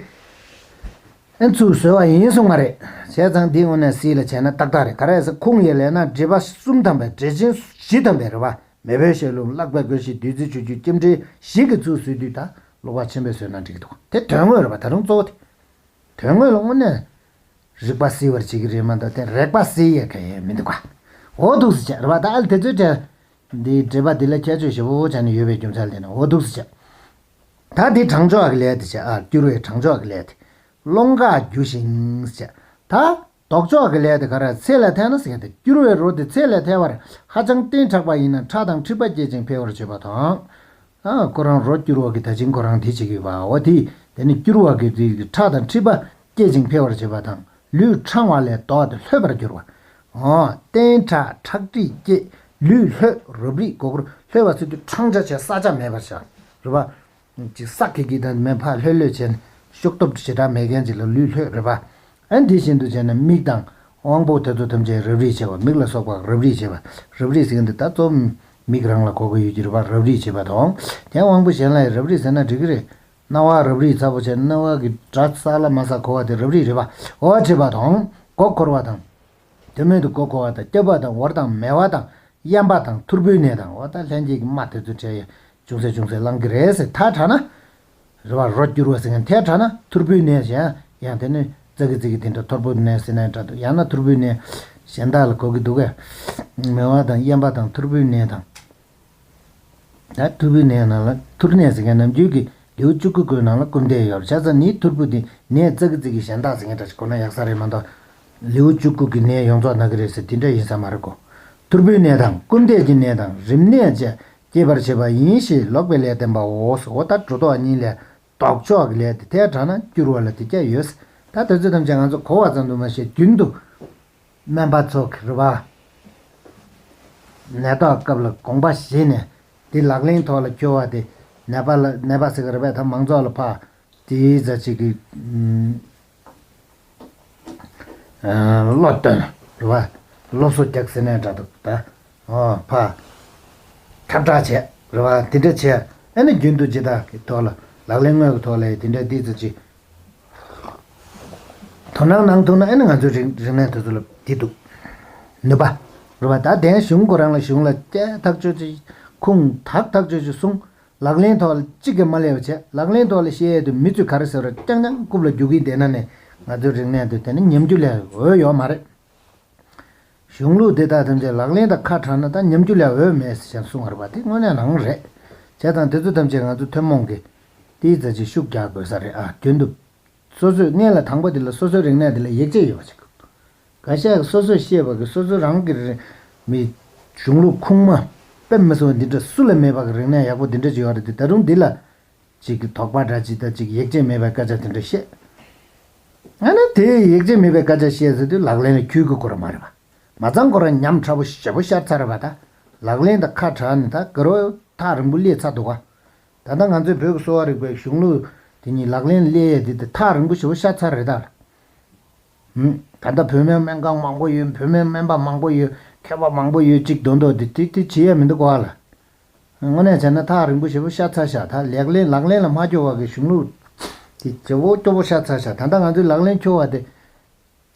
ཨན་ཚུགས་བཟོས་པ་ཡིན་གསུངས་པ་རེད། བྱས་ཙང་འདི་དངོས་གནས་བསིལ་ལ་བྱས་ན་ཏག་ཏག་རེད། ག་རེ་ཟེར་ཁུངས་ཡོད་ལས་ན་འགྲེལ་པ་གསུམ་ཐམ་པའི་འགྲེལ་ཆེན་བཞི་ཐམ་པའི་རེད་བ། མེས་པོའི་ཞལ་ལུང་བཀླག་པའི་དགོས་ཤེས་བདུད་རྩི་ཆོས་བརྒྱུད་སྐྱེམས་འགྲེལ་བཞི་གི་ཚུལ་བཟོས་དུས་ད་ཀློག་པ་ཆེན་པོས་བཟོས་ན་འགྲིག་གི་འདུག་དེ་དོན་དངོས་རེད་བ། ད་རུང་གཙོ་བོ་དེ། དོན་དངོས་ལ་དངོས་གནས་རིག་པ་བསིལ་བར་བྱེད་ཀྱི་རེད་མ་གཏོགས་དེ་རེག་པ་བསིལ་ཡས་ག་ཡས་མི་འདུག་ག་འོ་འདུག་སེ་བྱས་རེད་བ། ད་ཨ་ལ་དེ་ཚོའི་གྲས་འདི་འགྲེལ་པ་འདི་ལ་ཁྱད་ཆོས་ཞེ་པོ་བྱས་ནས་ཡོད་པའི་རྒྱུ་མཚན་ལ་བརྟེན་ནས་འོ་འདུག་སེ་བྱས། ད་འདི་དྲང་ཕྱོགས་ཀྱི་ལས་དེ་བྱས། ཨ་སྐྱུར་བའི་དྲང་ཕྱོགས་ཀྱི་ལས་དེ། རླུང་འགགས་རྒྱུ་ཞིང་ཟེར་བྱས། ད་ལྡོག་ཕྱོགས་ཀྱི་ལས་དེ་ག་རེ་ཚེ་ལས་ཐལ་ན་ཟེར་མཁན་དེ། སྐྱུར་བའི་རོ་དེ་ཚེ་ལས་ཐལ་བར་ཧ་ཅང་བརྟན་དྲགས་པ་ཡིན་ན་ཁྲག་དང་མཁྲིས་པ་སྐྱེད་ཅིང་འཕེལ་བར་བྱེད་པ་དང་། ཨ་ཁོ་རང་རོ་སྐྱུར་བ་གི་ད་ཅིང་ཁོ་རང་དེ་བྱེད་ཀྱི་ཡོད་པ་འོ་དེ། དེ་ནི་སྐྱུར་བ་གི་དེ་ཁྲག་དང་མཁྲིས་པ་སྐྱེད་ཅིང་འཕེལ་བར་བྱེད་པ་དང་། ལུས་ཕྲང་བ་ལས་ལྡོག་སྟེ་ལྷོད་པར་འགྱུར་བ། འོ་བརྟན་དྲགས་ཁྲག་མཁྲིས་སྐྱེད། ལུས་ལྷོད། རབ་རིབ་མགོ་སྐོར། ལྷོད་པ་ཟེར་དུས་ཕྲང་བྱ་བྱས་ས་ཆ་མེད་པར་བྱ། རེད་བ། ཅིག་སག་གི་གི་དང་མེ་ཕར་ལྷོད་ལྷོད་བྱས་ནས་ཤུགས་སྟོབས་ཞེ་དྲག་མེད་མཁན་ཅིག་ལ་ལུས་ལྷོད་རེད་པ། ཨ་འདི་བཞིན་དུ་བྱས་ན་མིག་དང་དབང་པོ་དེ་ཚོ་ཐམས་ཅད་རབ་རིབ་བྱེད་པ། མིག་ལ་སོགས་པ་རབ་རིབ་བྱེད་པ། རབ་རིབ་ཟེར་མཁན་འདི་ད་གཙོ་བོ་མིག་རང་ལ་གོ་གི་ཡོད་ཀྱི་རེད་པ། རབ་རིབ་བྱེད་པ་དང་། དེ་དབང་པོ་གཞན་ལ་ཡང་རབ་རིབ་ཟེར་ན་འགྲིག་གི་རེད། རྣ་བ་རབ་རིབ་ཚ་པོ་བྱས་ན་རྣ་བ་གི་སྒྲ་ས་ལ་མ་ཟ་གོ་བ་དེ་རབ་རིབ་རེད་པ། འོ་བྱེད་པ་དང་། མགོ་འཁོར་བ་དང་། དེ་མོད་དུ་མགོ་འཁོར་བ་དང་། སྐྱོ་བ་དང་། འོར་དང་། མེ་བ་དང་། གཡན་པ་དང་། ཐུར་བུའི་ནད་དང་། འོ་ད་ལྷན་སྐྱེས་ཀྱི་རྨ་དེ་ཚོ་བྲལ་ཡ་ཅུང་ཟད་ཅུང་ཟད་ལངས་ཀྱི་རེད་ཟེར་ཐག་བྲག་ན། རེད་བ། རོ་སྐྱུར་བ་ཟེར་མཁན་ཐལ་དྲགས་ན་ཐུར་བུའི་ནད་གཞན་ཡང་དེ་ནི་ཙག་གི་ཙིག་གི་དེ་འདྲ་ཐུར་བུའི་ནད་ཟེར་ནའི་འདྲ་འདུག་ཡང་ན་ཐུར་བུའི་ནད་གཞན་དག་ལ་གོ་གི་འདུག་གས། མེ་བ་དང་། གཡན་པ་དང་། ཐུར་བུའི་ནད་དང་། ད་ཐུར་བུའི་ནད་ནང་ལ། ཐུར་ནད་ཟེར་མཁན་ནམ་རྒྱུན་གྱི་ལེའུ་བཅུ་དགུ་པའི་ནང་ལ་སྐུམ་འདེབས་ཡོད་རེད། བྱས་ཙང་ནི་ཐུར་བུ་དེ་ནད་ཙག་གི་ཙིག་གི་གཞན་དག་ཟེར་མཁན་འདྲ་ཞིག་གོ་ན་ཡག་ས་རེད་མ་གཏོགས། ལེའུ་བཅུ་དགུ་གི་ནད་ཡོངས་རྫོགས་ན་གི་རེད་ཟེར་དེ་འདྲ་ཡིན་ས་མ་རེད་གོ། ཐུར་བུའི་ནད་དང་། སྐུམ་འདེབས་ཀྱི་ནད་དང་། རིམས་ནད་བཅས་སྐྱེད་པར་བྱེད་པ་ཡིན་ཞེས་ལོག་པའི་ལས་བསྟན་པའོ། འོ་ད་སྒྲོ་འདོགས་གཉིས་ལས་ལྡོག་ཕྱོགས་ཀྱི་ལས་དེ་ཐལ་དྲགས་ན་སྐྱུར་བ་ལ་དེ་སྐྱ་ཡོད། ད་དེ་ཚོ་ཐམས་ཅད་ང་ཚོ་གོ་བ་ཙམ་དུ་མ་ཟད་རྒྱུན་དུ་སྨན་པ་ཚོ་གི་རེད་པ། ནད་བརྟག་སྐབས་ལ་དགོངས་པ་བཞེས་ནས་དེ་ལག་ལེན་ཐོག་ལ་འཁྱོལ་བ་དེ། ནད་པ་ལ་ནད་པ་ཟེར་གི་རེད་པས། ད་མང་ཚོགས་ལ་ཕར་དེའི་རྩ་ཆེ་གི་ཨ་བློ་བཏོན་རེད་པ། སློབ་གསོ་རྒྱག་ཟེར་ནའི་འདྲ་འདུག་ད་འོ་ཕར་ཁྱབ་བསྒྲགས་བྱས་རེད་པ། དེ་འདྲ་བྱས། ཨ་ནི་རྒྱུན་དུ་ཇི་ལྟར་གི་ཐོག་ལ་ལག་ལེན་དངོས་ཀྱི་ཐོག་ལ་དེ་འདྲ་དེའི་རྩ་ཆེ། དོ་སྣང་གནང་ཐུབ་ན་ཨ་ནི་ང་ཚོའི་རིག་རིག་གནས་དེ་ཚོ་ལ་དེ་འདུག་ནུས་པ་རེད་པ། ད་དེ་གཞུང་ཁོ་རང་ལ་གཞུང་ལ་བལྟས་ཐག་ཆོད་ཅིག་ཁུངས་དག་ཐག་ཆོད་ཅིག་གསུངས། ལག་ལེན་ཐོག་ལ་གཅིག་གིས་མ་སླེབས་པ་བྱས། ལག་ལེན་ཐོག་ལ་བཤད་ཡས་དུ་མི་ཚོས་ག་རེ་ཟེར་བ་རྐྱང་རྐྱང་རྐུབ་ལ་རྒྱུག་གིན་བསྡད་ན་ནི་ང་ཚོའི་རིག་གནས་དེ་དེ་ནི་ཉམས་རྒྱུ་ལས་འོས་ཡོད་མ་རེད། གཞུང་ལུགས་འདི་དག་ཐམས་ཅད་ལག་ལེན་དང་ཁ་བྲལ་ན་ད་ཉམས་རྒྱུ་ལས་འོས་མེད་ཟེར་གསུངས་པ་རེད་པ། དེ་དངོས་གནས་རང་རེད། བྱས་ཙང་དེ་ཚོ་ཐམས་ཅད་ང་ཚོ་ཐུན་མོང་གི་དེའི་རྩ་ཆེ་ཤུགས་རྒྱག་དགོས་ས་རེད་ཨ། རྒྱུན་དུ་སོ་སོས་སྔོན་ལ་དང་པོ་དེ་ལ་སོ་སོའི་རིག་གནས་དེ་ལ་ཡིད་ཆེས་ཡོད་པ་ཞིག་འགའ་ཤས་ཀྱིས་སོ་སོས་ཤེས་པ་གི་སོ་སོ་རང་གི་རིག་མི་གཞུང་ལུགས་ཁུངས་མ་དཔེ་མི་སྲིད་པ་འདི་འདྲ་སུ་ལ་མེད་པ་གི་རིག་གནས་ཡག་པོ་འདི་འདྲ་ཅིག་ཡོད་རེད་དེ། ད་རུང་འདི་ལ་ཅིག་གི་དོགས་པ་འདྲ་ཅིག་དང་ཅིག་ཡིད་ཆེས་མེད་པའི་སྐད་ཆ་དེ་འདྲ་བཤད། ཨ་ནི་དེ་ཡིད་ཆེས་མེད་པའི་སྐད་ཆ་བཤད་ཟེར་དུས་ལག་ལེན་ལ་འཁྱོལ་གི་ཁོ་རང་མ་རེད་པ། མ་ཚང་ཁོ་རང་ཉམས་ཕྲ་པོ་ཞེ་པོ་ཤར་ཚར་རེད་པ། ད་ལག་ལེན་དང་ཁ་བྲལ་ནས་ད་ག་རོ་ཐག་རིང་པོ་སླེབས་ཚར་འདུག་ག་ད་ལྟ་ང་ཚོའི་བོད་ཀྱི་གསོ་བ་རིག་པའི་གཞུང་ལུགས་དེ་གཉིས་ལག་ལེན་སླེབས་ཡས་དེ་དེ་ཐག་རིང་པོ་ཞེ་པོ་ཤར་ཚར་རེད་ད། ཧུམ། ད་ལྟ་བོད་སྨན་སྨན་ཁང་མང་པོ་ཡོད། བོད་སྨན་སྨན་པ་མང་པོ་ཡོད། མཁས་པ་མང་པོ་ཡོད་ཅིག་མདོག་མདོག་དེ་དེ་དེ་བྱེད་ཡས་མི་འདུག་གོ་ཨ་ལ། དངོས་གནས་བྱས་ན་ཐག་རིང་པོ་ཞེ་པོ་ཤར་ཚར་ཤག་ད་ལག་ལེན་ལག་ལེན་ལ་མ་འཁྱོལ་བ་གི་གཞུང་ལུགས་དེ་ཇེ་བོ་སྐྱོ་བོ་ཤར་ཚར་ཤག་ད་ལྟ་ང་ཚོའི་ལག་ལེན་འཁྱོལ་བ་དེ་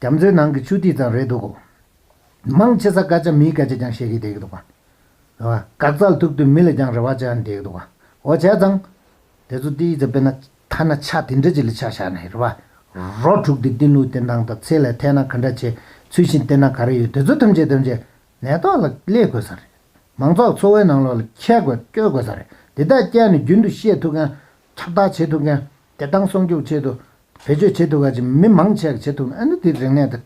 རྒྱ་མཚོའི་ནང་གི་ཆུ་ཐིགས་ཙམ་རེད་འདུག་གོ་མང་ཆེ་ས་སྐད་ཆ་མིའི་སྐད་ཆ་རྐྱང་བཤད་ཀྱི་བསྡད་ཀྱི་འདུག་ག་རེད་བ། འགག་རྩར་ཐུག་དུས་མི་ལ་རྐྱང་རེ་བ་བཅངས་བསྡད་ཀྱི་འདུག་ག་འོ་བྱས་ཙང་། དེ་ཚོ་ཏིའི་ཙམ་དཔེར་ན་ཐ་ན་ཆ་དེ་འདྲ་ཅིག་ལ་ཆ་བཞག་ན་རེད་བ། རོ་དྲུག་དེ་གཏིང་ལུགས་བསྟེན་སྟངས་དང་ཚེ་ལས་ཐལ་ན་ག་འདྲ་བྱེད། ཚུལ་བཞིན་བསྟེན་ན་ག་རེ་ཡོད། དེ་ཚོ་ཐམས་ཅད་ཐམས་ཅད་ནད་ཐོག་ལ་སླེབས་དགོས་ས་རེད། མང་ཚོགས་འཚོ་བའི་ནང་ལོགས་ལ་འཁྱེར་དགོས་བསྐྱོད་དགོས་ས་རེད། དེ་དག་བསྐྱལ་ནས་རྒྱུན་དུ་བཤད་ཐུབ་མཁན། ཁྱབ་བརྡལ་བྱེད་ཐུབ་མཁན། བདེ་ཐང་སྲུང་སྐྱོབ་ཆེད་དུ་བེད་སྤྱོད་བྱེད་ཐུབ་མཁན་ཅིག་མི་མང་ཆེ་བ་བྱེད་ཐུབ་ན་ཨ་ནི་དེ་རིག་གནས་དེ་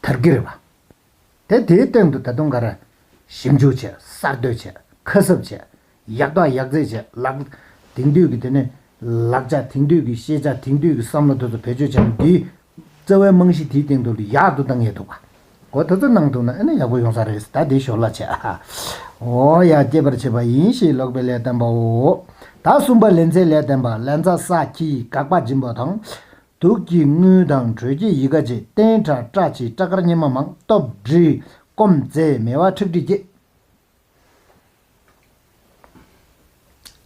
དར་གྱི་རེད་བ། དེ་དེའི་སྟེང་དུ་ད་དུང་ག་རེ། ཞིབ་འཇུག་བྱས། གསར་གཏོད་བྱས། ཁ་གསབ་བྱས། ཡག་ཐག་ཡག་རྩེད་བྱས། ལག་དེང་དུས་ཀྱི་དེ་ནས་ ལག་ཆ་དེང་དུས་ཀྱི་ཤེས་བྱ་དེང་དུས་ཀྱི་བསམ་བློ་དེ་ཚོ་བེད་སྤྱོད་བྱས་ནས་འདིའི་རྩ་བའི་རྨང་གཞི་དེའི་སྟེང་དུ་ཡག་ཏུ་བཏང་ཡས་འདུག་ག་འོ་དེ་ཚོ་གནང་ཐུབ་ན་ཨ་ནི་ཡག་པོ་ཡོང་ས་རེད། ད་འདི་ཞོར་ལ་བྱས་ཨ། འོ་ཡ་སྐྱེད་པར་བྱེད་པ་ཡིན་ཞེས་ཀློག་པའི་ལས་བརྟན་པའོ། ད་གསུམ་པ་ལེན་ཚད་ལས་བརྟན་པ། ལན་ཚ་ས་ཁྱི་དགག་པ་སྦྱིན་པ་དང་། དུག་གི་རྔུལ་དང་དྲོད་ཀྱི་ཡི་ག་བཅས། བསྟན་དགྲ་སྐྲག་བྱེད་སྐྲག་དཀར་སྙེ་མ་མང་། སྟོབས་འབྲིང་སྐོམ་མཛེས་མེ་བ་ཁྲག་མཁྲིས་སྐྱེད།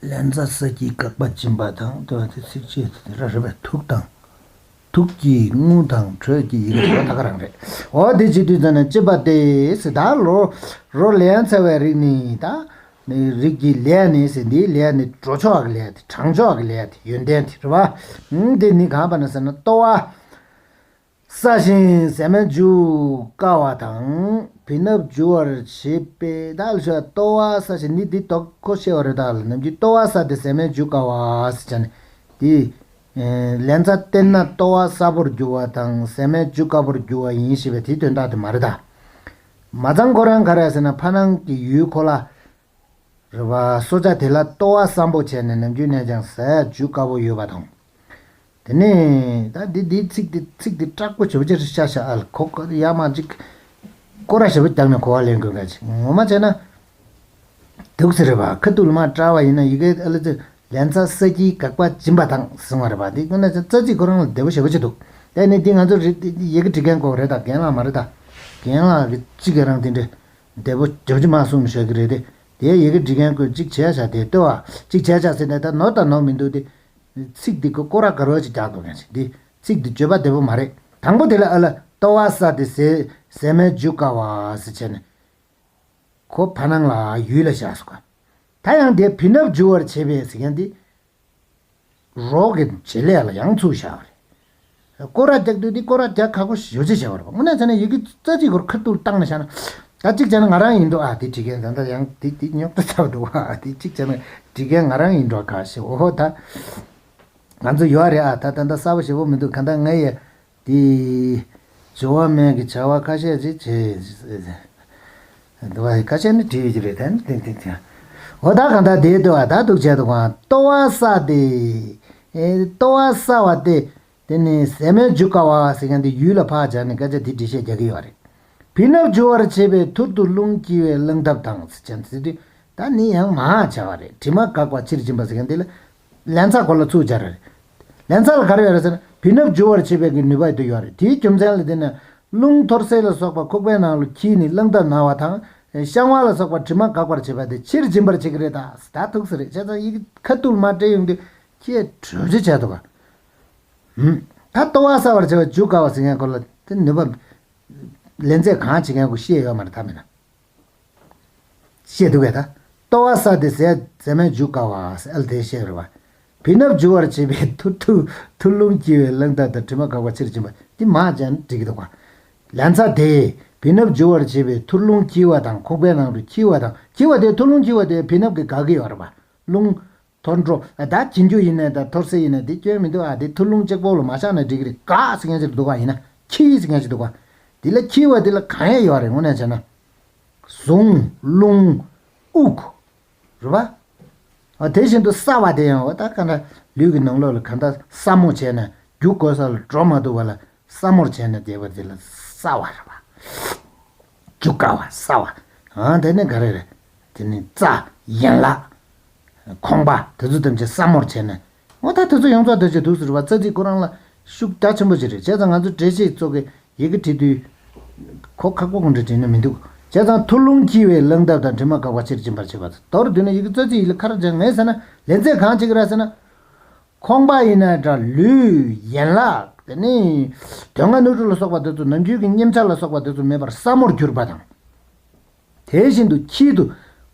ལན་ཚ་ས་ཁྱི་དགག་པ་སྦྱིན་པ་དང་དེ་བ་དེ་ཚིགས་བཅད་དེ་ར་རེད་པས། དུག་དང་། དུག་གི་རྔུལ་དང་དྲོད་ཀྱི་ཡི་གེ་དེ་ད་ག་རང་རེད། འོ་དེ་བྱེད་དུས་ཙམ་ན་གཅིན་པ་སྟེ་ཟེར། ད་རོ་རོ་ལན་ཚ་བའི་རིགས་ནི་ད་ནི་རིགས་ཀྱི་ལས་ནི་ཟེར། འདིའི་ལས་ནི་འགྲོ་ཕྱོགས་ཀྱི་ལས་དེ་དྲང་ཕྱོགས་ཀྱི་ལས་དེ་ཡོན་ཏན་དེ་རེད་པ། ཨང་དེ་ནི་གང་པ་ན་ཟེར་ན་ལྟོ་བ། ཟ་ཞིང་ཟ་མའི་རྒྱུ་དཀའ་བ་དང་། བི་ནབ་རྒྱུ་བར་བྱེད་པའི་ད་ལ་ཤ་ལྟོ་བ་ཟ་ཞིང་ནི་འདི་དོག་ཁོ་ཤེས་པ་རེད། ད་ལ་ནམ་རྒྱུན་ལྟོ་བ་ཟ་སྟེ་ཟ་མའི་རྒྱུ་དཀའ་བ་ཟེར་བྱས་ནས་འདི། ལན་ཚ་བསྟན་ན་ལྟོ་བ་ཟ་པོར་འགྱུར་བ་དང་ཟ་མའི་རྒྱུ་དཀའ་པོར་འགྱུར་བ་ཡིན་ཞེས་པའི་དེའི་དོན་དག་དེ་མ་རེད་ད། མ་ཚང་ཁོ་རང་ག་རེ་ཟེར་ན་ཕ་ནང་གི་ཡུལ་ཁོ་ལ། རེད་བ། སྲོག་ཆགས་དེ་ལ་ལྟོ་བ་ཟབ་པོ་བྱས་ནས་ནམ་རྒྱུན་ནས་ཀྱང་ཟ་ཡ་རྒྱུ་དཀའ་པོ་ཡོད་པ་དང་། དེ་ནས་ད་འདི་འདིའི་ཚིག་འདི་ཚིག་འདི་སྐྲག་པོ་ཞེ་པོ་ཅིག་རེད་ཤག་ཤག་ཨ་ལ་ཁོ་ཁོ་ཡ་མ་ཅིག་སྐོར་ར་ཞེ་པོ་བརྒྱབ་ནས་གོ་བ་ལེན་དགོས་ཀ་ཅིག་ངོ་མ་བྱས་ན། འདུག་ཟེར་རེད་བ། ཁ་ཐུག་ལ་མ་སྐྲག་པ་ཡིན་ན་ཡི་གེ་ཨ་ལ་ཚོས་ལན་ཚ་ས་ཁྱིའི་དགག་པ་སྦྱིན་པ་དང་གསུང་བ་རེད་བ། འདི་ཀུན་ན་ཅང་རྩ་ཚིག་ཁོ་རང་ལ་བདེ་པོ་ཞེ་པོ་ཅིག་འདུག་དེ་ནས་འདི་ང་ཚོ་རེད་ཡི་གེ་འབྲི་མཁན་ཀོ་རེད་ད། རྒན་ལགས་མ་རེད་ད། རྒན་ལགས་ཀྱི་གཅིག་གི་རང་དེ་འདྲས་བདེ་པོ་རྒྱབ་ཀྱི་མ་གསུངས་བཞག་གི་རེད་དེ། དེའི་ཡི་གེ་འབྲི་མཁན་ཀོས་གཅིག་བྱས་བཞག་དེ་ལྟོས་ཨ། གཅིག་བྱས་བཞག་ཟེར་ནས་ད་ནོར་དང་ནོར་མི་འདུག་དེ། ཚིག་འདི་ཀོ་སྐོར་ར་ག་རོ་ཅིག་རྒྱག་འདུག་མཁན་ཞིག་འདི་ཚིག་འདི་བརྗོད་པ་བདེ་པོ་མ་རེད། དང་པོ་དེ་ལ་ཨ་ལ་ལྟོ་བ་ཟ་སྟེ་ཟས་ཟས་མལ་འཇུ་དཀའ་བ་ཟེར་བྱས་ནས། ཁོ་ཕ་ནང་ལ་ཡུལ་ལ་བཞག་སོང་ག་ད་ཡང་དེ་བི་ནབ་འཇུ་བར་བྱེད་པས་ཟེར་མཁན་དེ། རོགས་ཀྱི་བྱེད་ལས་ལ་ཡང་ཚུར་བཞག་པ་རེད། སྐོར་ར་རྒྱག་དུས་དེ་སྐོར་ར་རྒྱག་ཁག་པོ་ཞེ་པོ་ཅིག་བྱས་པ་རེད་པ། དངོས་གནས་བྱས་ན་ཡི་གེ་རྩ་གཅིག་སྐོར་ཁ་ཐུག་བཏང་ནས་བཞག་ན། ད་གཅིག་བྱས་ན་ང་རང་ཡིན་འགྲོ་ཨ་དེ་བྲིས་མཁན་ད་ལྟ་ཡང་དེ་དེ་རྙོག་དྲ་ཚ་པོ་འདུག་ཨ་དེ་གཅིག་བྱས་ན་བྲིས་མཁན་ང་རང་ཡིན་འགྲོ་ག་ཞེ་འོ་ད། ང་ཚོ་ཡོད་རེད་ཨ། ད་ད་ལྟ་གསར་པ་ཞེ་པོ་མི་འདུག་གང་ལྟར་ང་ཡི་དེ། བྱ་བ་མེད་ཀྱི་བྱ་བ་ཁ་ཤས་ཅིག་བྱེད། འདི་བ་ཁ་ཤས་ནི་བྲིས་ཡོད་ཀྱི་རེད་ད་ནི་ཏིང་ཏིང་ཏིང་། འོ་ད་གང་ལྟར་དེའི་ལྟོ་བ་ད་འདུག་བྱས་འདུག་ག་ལྟོ་བ་ཟ་སྟེ། ལྟོ་བ་ཟ་བ་སྟེ། དེ་ནི་ཟས་མལ་འཇུ་དཀའ་བ་ཟེར་མཁན་དེ་ཡུལ་ལ་ཕར་སྦྱར་ནས་སྐད་ཆ་དེ་འགྲེལ་བཤད་རྒྱག་གི་ཡོད་རེད། བི་ནབ་འཇུ་བར་བྱེད་པའི་ཐུར་དུ་རླུང་འཁྱིལ་བའི་རླུང་ཐབ་དང་ཟེར་བྱས་ཟེར་དུས། ད་ནི་ཡང་མ་བྱ་བ་རེད། དྲི་མ་འགགས་པ་ཕྱིར་འབྱིན་པ་ཟེར་མཁན་དེ་ལ། ལན་ཚ་སྐོར་ལ་ཚུར་སྦྱར་རེད། ལན་ཚ་ལ་ག་རེ་ཡོད་རེད་ཟེར་ན་བི་ནབ་འཇུ་བར་བྱེད་པའི་གི་ནུས་པ་དེ་ཡོད་རེད། དེའི་རྒྱུ་མཚན་ལ་བརྟེན་ནས་རླུང་ཐོར་སེལ་ལ་སོགས་པ་ཁུག་པའི་ནང་ལ་འཁྱིལ་ནས་རླུང་ཐབ་ན་བ་དང་བཤང་བ་ལ་སོགས་པ་དྲི་མ་འགག་པར་བྱེད་པ་དེ་ཕྱིར་འབྱིན་པར་བྱེད་ཀྱི་རེད་ད། ད་ཐུག་ས་རེད། བྱས་ཙང་ཡི་གེ་ཁ་ཐུག་ལ་མ་སྤྲད་ཡོང་དུས་ཁྱེད་གྲོས་ཆོད་བྱས་འདུག་ག་ད་ལྟོ་བ་ཟ་བར་བྱ་བའི་འཇུ་དཀའ་བ་ཟེར་མཁན་སྐོར་ལ་དེ་ནུས་པ། ལན་ཚ་གང་བྱེད་མཁན་ཀོ་ཤེས་ཡོད་མ་རེད་ད་མིན་ན། བཤད་འདུག་གས་ད། ལྟོ་བ་ཟ་སྟེ་ཟས་ཟས་མལ་འཇུ་དཀའ་བ་ཟེར་ཨལ་དེ་བཤད་རེད་བ། བི་ནབ་འཇུ་བར་བྱེད་པའི་ཐུར་ཐུར་ཐུར་རླུང་འཁྱིལ་བའི་རླུང་ཐབ་དང་དྲི་མ་འགགས་པ་ཕྱིར་འབྱིན་པ་འདི་མ་ཅན་འགྲིག་གི་འདུག་བ། ལན་ཚ་དེས་བི་ནབ་འཇུ་བར་བྱེད་པའི་ཐུར་རླུང་འཁྱིལ་བ་དང་ཁུག་པའི་ནང་དུ་འཁྱིལ་བ་དང་འཁྱིལ་བ་དེ་ཐུར་རླུང་འཁྱིལ་བ་དེ་བི་ནབ་ཀྱིས་འགག་གི་ཡོད་རེད་བ། རླུང་ཐོར་འགྲོ་ད་འཁྱིལ་རྒྱུ་ཡིན་ནའི་ད་ཐོར་སེལ་ཡིན་ནའི་འདི་སྐྱོན་མི་འདུག་ཨ། འདི་ཐུར་རླུང་གཅིག་པོ་ལ་མ་བཞག་ན་འགྲིག་གི་རེད། འགག་ཟེར་མཁན་ཅིག་འདུག་བ། ཡིན་ན་འཁྱིལ་ཟེར་མཁན་ཅིག་འདུག་བ། འདི་ལ་འཁྱིལ་བ་འདི་ལ་གང་ཡང་ཡོད་རེད་དངོས་གནས་བྱས་ན། ཟུངས། རླུང་། དབུགས། རེད་བ། ཨ་དེ་བཞིན་དུ་སྲ་བ་དེ་ཡང་འོ་ད་ག་འདྲ་ལུས་ཀྱི་ནང་ལོགས་ལ་ག་འདྲ་སྲ་མོ་བྱས་ནས་རྒྱུ་དགོས་ས་ལ་འགྲོ་མ་ཐུབ་པ་ལ་སྲ་མོར་བྱས་ནས་བསྡད་པ་དེ་ལ་སྲ་བ་རེད་བ། འཇུ་དཀའ་བ་སྲ་བ། ཨ་དེ་ནི་ག་རེ་རེད། དེ་ནི་རྩ། ཡན་ལག་ཁོང་པ་དེ་ཚོ་ཐམས་ཅད་སྲ་མོར་བྱས་ནས། འོ་ད་དེ་ཚོ་ཡོངས་རྫོགས་དེ་ཚོ་འདུག་ཟེར་བ་རྩ་ཚིག་ཁོ་རང་ལ་ཤུགས་རྒྱ་ཆེན་པོ་ཅིག་རེད། བྱས་ཙང་ང་ཚོ་འགྲེལ་བཤད་ཚོ་གི་ཡི་གེ་བྲིས་དུས། གོ་ཁག་པོ་གང་འདྲ་བྲིས་ན་མི་འདུག་བྱས་ཙང་ཐུར་རླུང་འཁྱིལ་བའི་རླུང་ཐབ་དང་དྲི་མ་འགགས་པ་ཕྱིར་འབྱིན་པར་བྱེད་པ། མདོར་བསྡུས་ན་ཡི་གེ་རྩ་ཚིག་ཡིན་ལ་ཁ་ར་ཅན་ངས་ཟེར་ན་ལན་ཚ་གང་བྱེད་ཀྱི་རེད་ཟེར་ན། ཁོང་པ་ཡིན་ན་འདྲ་ལུས་ཡན་ལག་དེ་ནི། དོན་ལྔ་སྣོད་དྲུག་ལ་སོགས་པ་དེ་ཚོ་ནམ་རྒྱུན་གྱི་མཉེན་ཆ་ལ་སོགས་པ་དེ་ཚོ་མེད་པར་སྲ་མོར་གྱུར་པ་དང་། དེ་བཞིན་དུ་འཁྱིལ་དུ།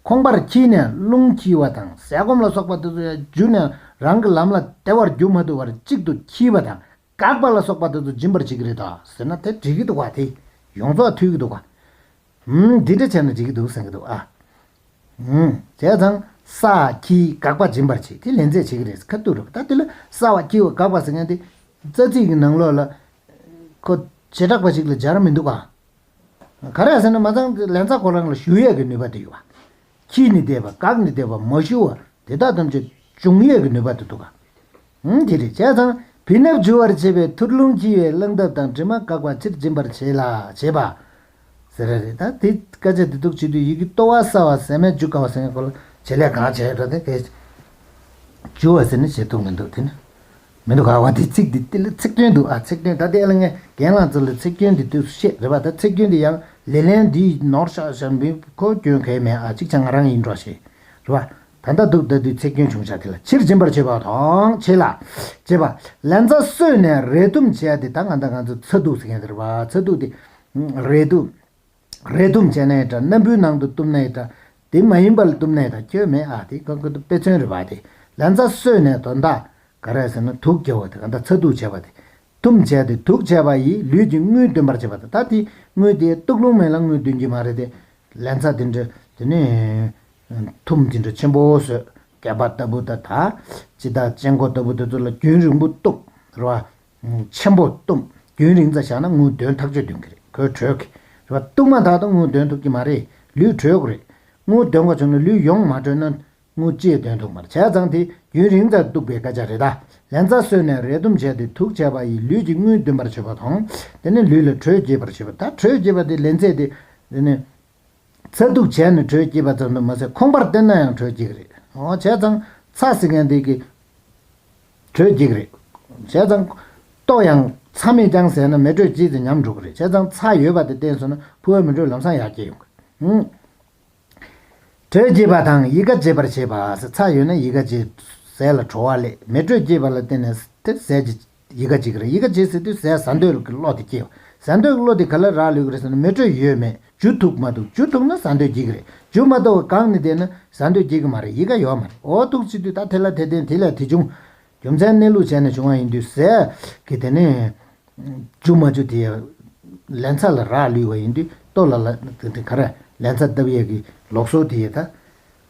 ཁོང་པར་འཁྱིལ་ནས་རླུང་འཁྱིལ་བ་དང་ཟས་སྐོམ་ལ་སོགས་པ་དེ་ཚོ་ཡང་འཇུ་ནས་རང་གི་ལམ་ལ་བདེ་བར་རྒྱུ་མ་ཐུབ་པར་གཅིག་ཏུ་འཁྱིལ་བ་དང་འགག་པ་ལ་སོགས་པ་དེ་ཚོ་སྦྱིན་པར་བྱེད་ཀྱི་རེད་ད་ཟེར་ན་དེ་འགྲིག་གི་འདུག་བ། དེ་ཡོངས་རྫོགས་མཐུན་གྱི་འདུག་བ། ཧུམ་འདི་འདྲ་བྱས་ན་འགྲིག་གི་འདུག་བསམ་གྱི་འདུག་ཨ། ཧུམ་བྱས་ཙང་ས་འཁྱིལ་དགག་པ་སྦྱིན་པར་བྱེད་དེ་ལན་ཚ་བྱེད་ཀྱི་རེད་ཁ་ཐུག་རེད་པ། ད་དེ་ལ་ས་བ་འཁྱིལ་བ་དགག་པ་ཟེར་མཁན་དེ་རྩ་ཚིག་གི་ནང་ལོགས་ལ་ཁོ་བྱེ་བྲག་པ་ཞིག་ལ་སྦྱར་མི་འདུག་ག་ག་རེ་ཟེར་ན་མ་ཚང་ལན་ཚ་ཁོ་རང་ལ་ཞུ་ཡས་ཀྱི་ནུས་པ་དེ་ཡོད་པ། འཁྱིལ་ནས་བསྡད་པ་འགག་ནས་བསྡད་པ་མ་ཞུ་བ་དེ་དག་ཐམས་ཅད་འབྱུང་ཡས་ཀྱི་ནུས་པ་དེ་འདུག་ག་ཧུམ། དེ་རེད། བྱས་ཙང་བི་ནབ་འཇུ་བར་བྱེད་པའི་ཐུར་རླུང་འཁྱིལ་བའི་རླངས་ཐབ་དང་གྲིབ་མ་འགགས་པ་ཕྱིར་འབྱིན་པར་བྱེད་ལ་བྱེད་པ། ཟེར་ར་རེད། ད་དེ་སྐད་ཆ་དེ་འདུག་བྱེད་དུས་ཡི་གེ་ལྟོ་བ་ས་བ་ཟེར་མེད་འཇུ་དཀའ་བ་ཟེར་མཁན་སྐོར་ལ་བྱེད་ལས་གང་བྱས་འགྲོ་དེ་གས། འཇུ་བ་ཟེར་ནི་བྱེད་ཐུབ་མི་འདུག་དེ་ནི་མི་འདུག་ག་བ། དེ་ཚིག་དེ་དེ་ལ་ཚིག་དོན་འདུག་ཨ། ཚིག་དོན་ད་ལྟའི་ཨ་ལ་ངས་རྒན་ལགས་ཚོ་ལ་ཚིག་སྐྱོན་དེ་དུས་སུ་བཤད་རེད་པ། ད་ཚིག་སྐྱོན་དེ་ཡང་ལེ་ལན་འདི་ནོར་ཤག་ཤག་མི་ཁོ་སྐྱོན་གས་མེད་ཨ། ཅིག་ཆ་ང་རང་ཡིན་འགྲོ་ཞེས་རེད་པ། ད་ལྟ་འདུག་ད་དུས་ཚིག་སྐྱོན་བྱུང་ཤག་དེ་ལ་ཕྱིར་འབྱིན་པར་བྱེད་པ་དང་བྱེད་ལ་བྱེད་པ། ལན་ཚྭ་གསོས་ནས་རས་གཏུམ་བྱས་ཏེ། ད་ང་ད་ང་ཚོ་ཚྭ་ཐུག་ཟེར་མཁན་དེ་རེད་པ། ཚྭ་ཐུག་དེ་རས་གཏུམ། རས་གཏུམ་བྱས་ནའི་འདྲ། སྣམ་བུའི་ནང་དུ་བཏུམ་ནའི་འདྲ། དེ་མ་ཡིན་པ་ལ་བཏུམ་ནའི་འདྲ། ཁྱོད་མེད་ཨ། དེ་ཁོ་ཁོ་དཔེ་མཚོན་རེད་པ། དེ་ལན་ཚྭ་གསོས་ནས་དོན་དག་ག་རེ་ཟེར་ན་དུགས་བརྒྱབ་པ་དེ། ག་འདྲ་ཚྭ་དུགས་བྱས་པ་དེ། བཏུམ་བྱས་ཏེ་དུགས་བྱས་པ་ཡིས་ལུས་ཀྱི་རྔུལ་འདོན་པར་བྱེད་པ་དང་། ད་དེ་རྔུལ་དེ་སྟུག་ལུང་མེད་ལ་རྔུལ་འདོན་གྱི་མ་རེད་དེ། ལན་ཚྭ་དེ་འདྲ་དེ་ནི་ཐུམ་དེ་འདྲ་ཆེན་པོ་བཟོས། སྐེད་པ་ལྟ་བུ་དང་། ད་ཅི་ད་སྤྱང་ཀོ་ལྟ་བུ་དེ་ཚོ་ལ་རྒྱུན་རིང་པོ་བཏུམ་རེད་པ། ཆེན་པོ་བཏུམ། རྒྱུན་རིང་ཙམ་བཞག་ན་རྔུལ་འདོན་ཐག་ཆོད་འདོན་གྱི་རེད། ཁོས་དྲོད་ཀྱི་རེད་པ། བཏུམ་མ་ཐག་ཏུ་རྔུལ་འདོན་ཐུབ་ཀྱི་མ་རེད། ལུས་དྲོད་དགོས་རེད། རྔུལ་འདོན་དགོས་བྱུང་ན་ལུས་ཡོངས་མ་དྲོས་ན་རྔུལ་ཅི་ཡང་འདོན་ཐུབ་མ་རེད། བྱས་ཙང་དེ་རྒྱུན་རིང་ཙམ་གཏུགས་པའི་སྐད་ཆ་རེད་ད། ལན་ཚྭ་གསོས་ནས་རས་གཏུམ་བྱས་ཏེ་དུགས་བྱས་པ་ཡིས་ལུས་ཀྱི་རྔུལ་འདོན་པར་བྱེད་པ་དང་། དེ་ནི་ལུས་ལ་དྲོད་སྐྱེད་པར་བྱེད་པ། ད་དྲོད་སྐྱེད་པ་དེ་ལན་ཚྭ་དེ་དེ་ནི། ཚྭ་ཐུག་བྱས་ནས་དྲོད་སྐྱེས་པ་ཙམ་དུ་མ་ཟད། ཁོང་པར་བསྟེན་ན་ཡང་དྲོད་སྐྱེ་གི་རེད། འོ་བྱས་ཙང་ཚྭ་ཟེར་མཁན་དེ་གི་དྲོད་སྐྱེ་གི་རེད། བྱས་ཙང་ལྟོ་ཡང་ཚྭ་མེད་ཀྱང་ཟས་ན་མེ་དྲོད་སྐྱེས་ཏེ་ཉམས་འགྲོ་གི་རེད། བྱས་ཙང་ཚྭ་ཡོད་པ་དེ་བསྟེན་སོང་ན་ཕོ་བའི་མེ་དྲོད་ལམ་སང་ཡར་སྐྱེ་ཡོང་གི་རེད། ཧུམ། དྲོད་སྐྱེད་པ་དང་ཡི་ག་འབྱེད་པར་བྱེད་པ། ཚྭ་ཡོད་ན་ཡི་ག་འབྱེད། ཟས་ལ་དྲོ་བ་སླེབས། མེ་དྲོད་སྐྱེས་པ་ལ་བརྟེན་ནས་དེ་ཟས་ཀྱི་ཡི་ག་འབྱེད་ཀྱི་རེད། ཡི་ག་འབྱེད་ཟེར་དུས་ཟས་ཟ་འདོད་ཀྱི་བློ་དེ་སྐྱེ་བ། ཟ་འདོད་ཀྱི་བློ་དེ་ག་ལ་རག་ལུས་ཀྱི་རེད་ཟེར་ན། མེ་དྲོད་ཡོད་མེད། འཇུ་ཐུབ་མ་ཐུབ། འཇུ་ཐུབ་ན་ཟ་འདོད་སྐྱེ་གི་རེད། འཇུ་མ་ཐུབ་པ་གང་ནས་བསྡད་ན་ཟ་འདོད་སྐྱེ་གི་མ་རེད། ཡི་ག་ཡོད་མ་རེད། འོ་ཐུག་ཚེ་དུས་ད་དེ་ལ་དེ་བརྟེན་དེ་ལས་དེ་བྱུང་། རྒྱུ་མཚན་གནས་ལུགས་བྱས་ནས་བྱུང་བ་ཡིན་དུས་ཟས་ཀྱི་དེ་ནས། འཇུ་མ་འཇུ་དེ་ལན་ཚྭ་ལ་རག་ལུས་པ་ཡིན་དུས་ལྟོ་ལ་ལ་དེ་དེ་ག་རེ་ལན་ཚྭ་བཏབ་ཡས་ཀྱི་ལུགས་སྲོལ་དེ་ད་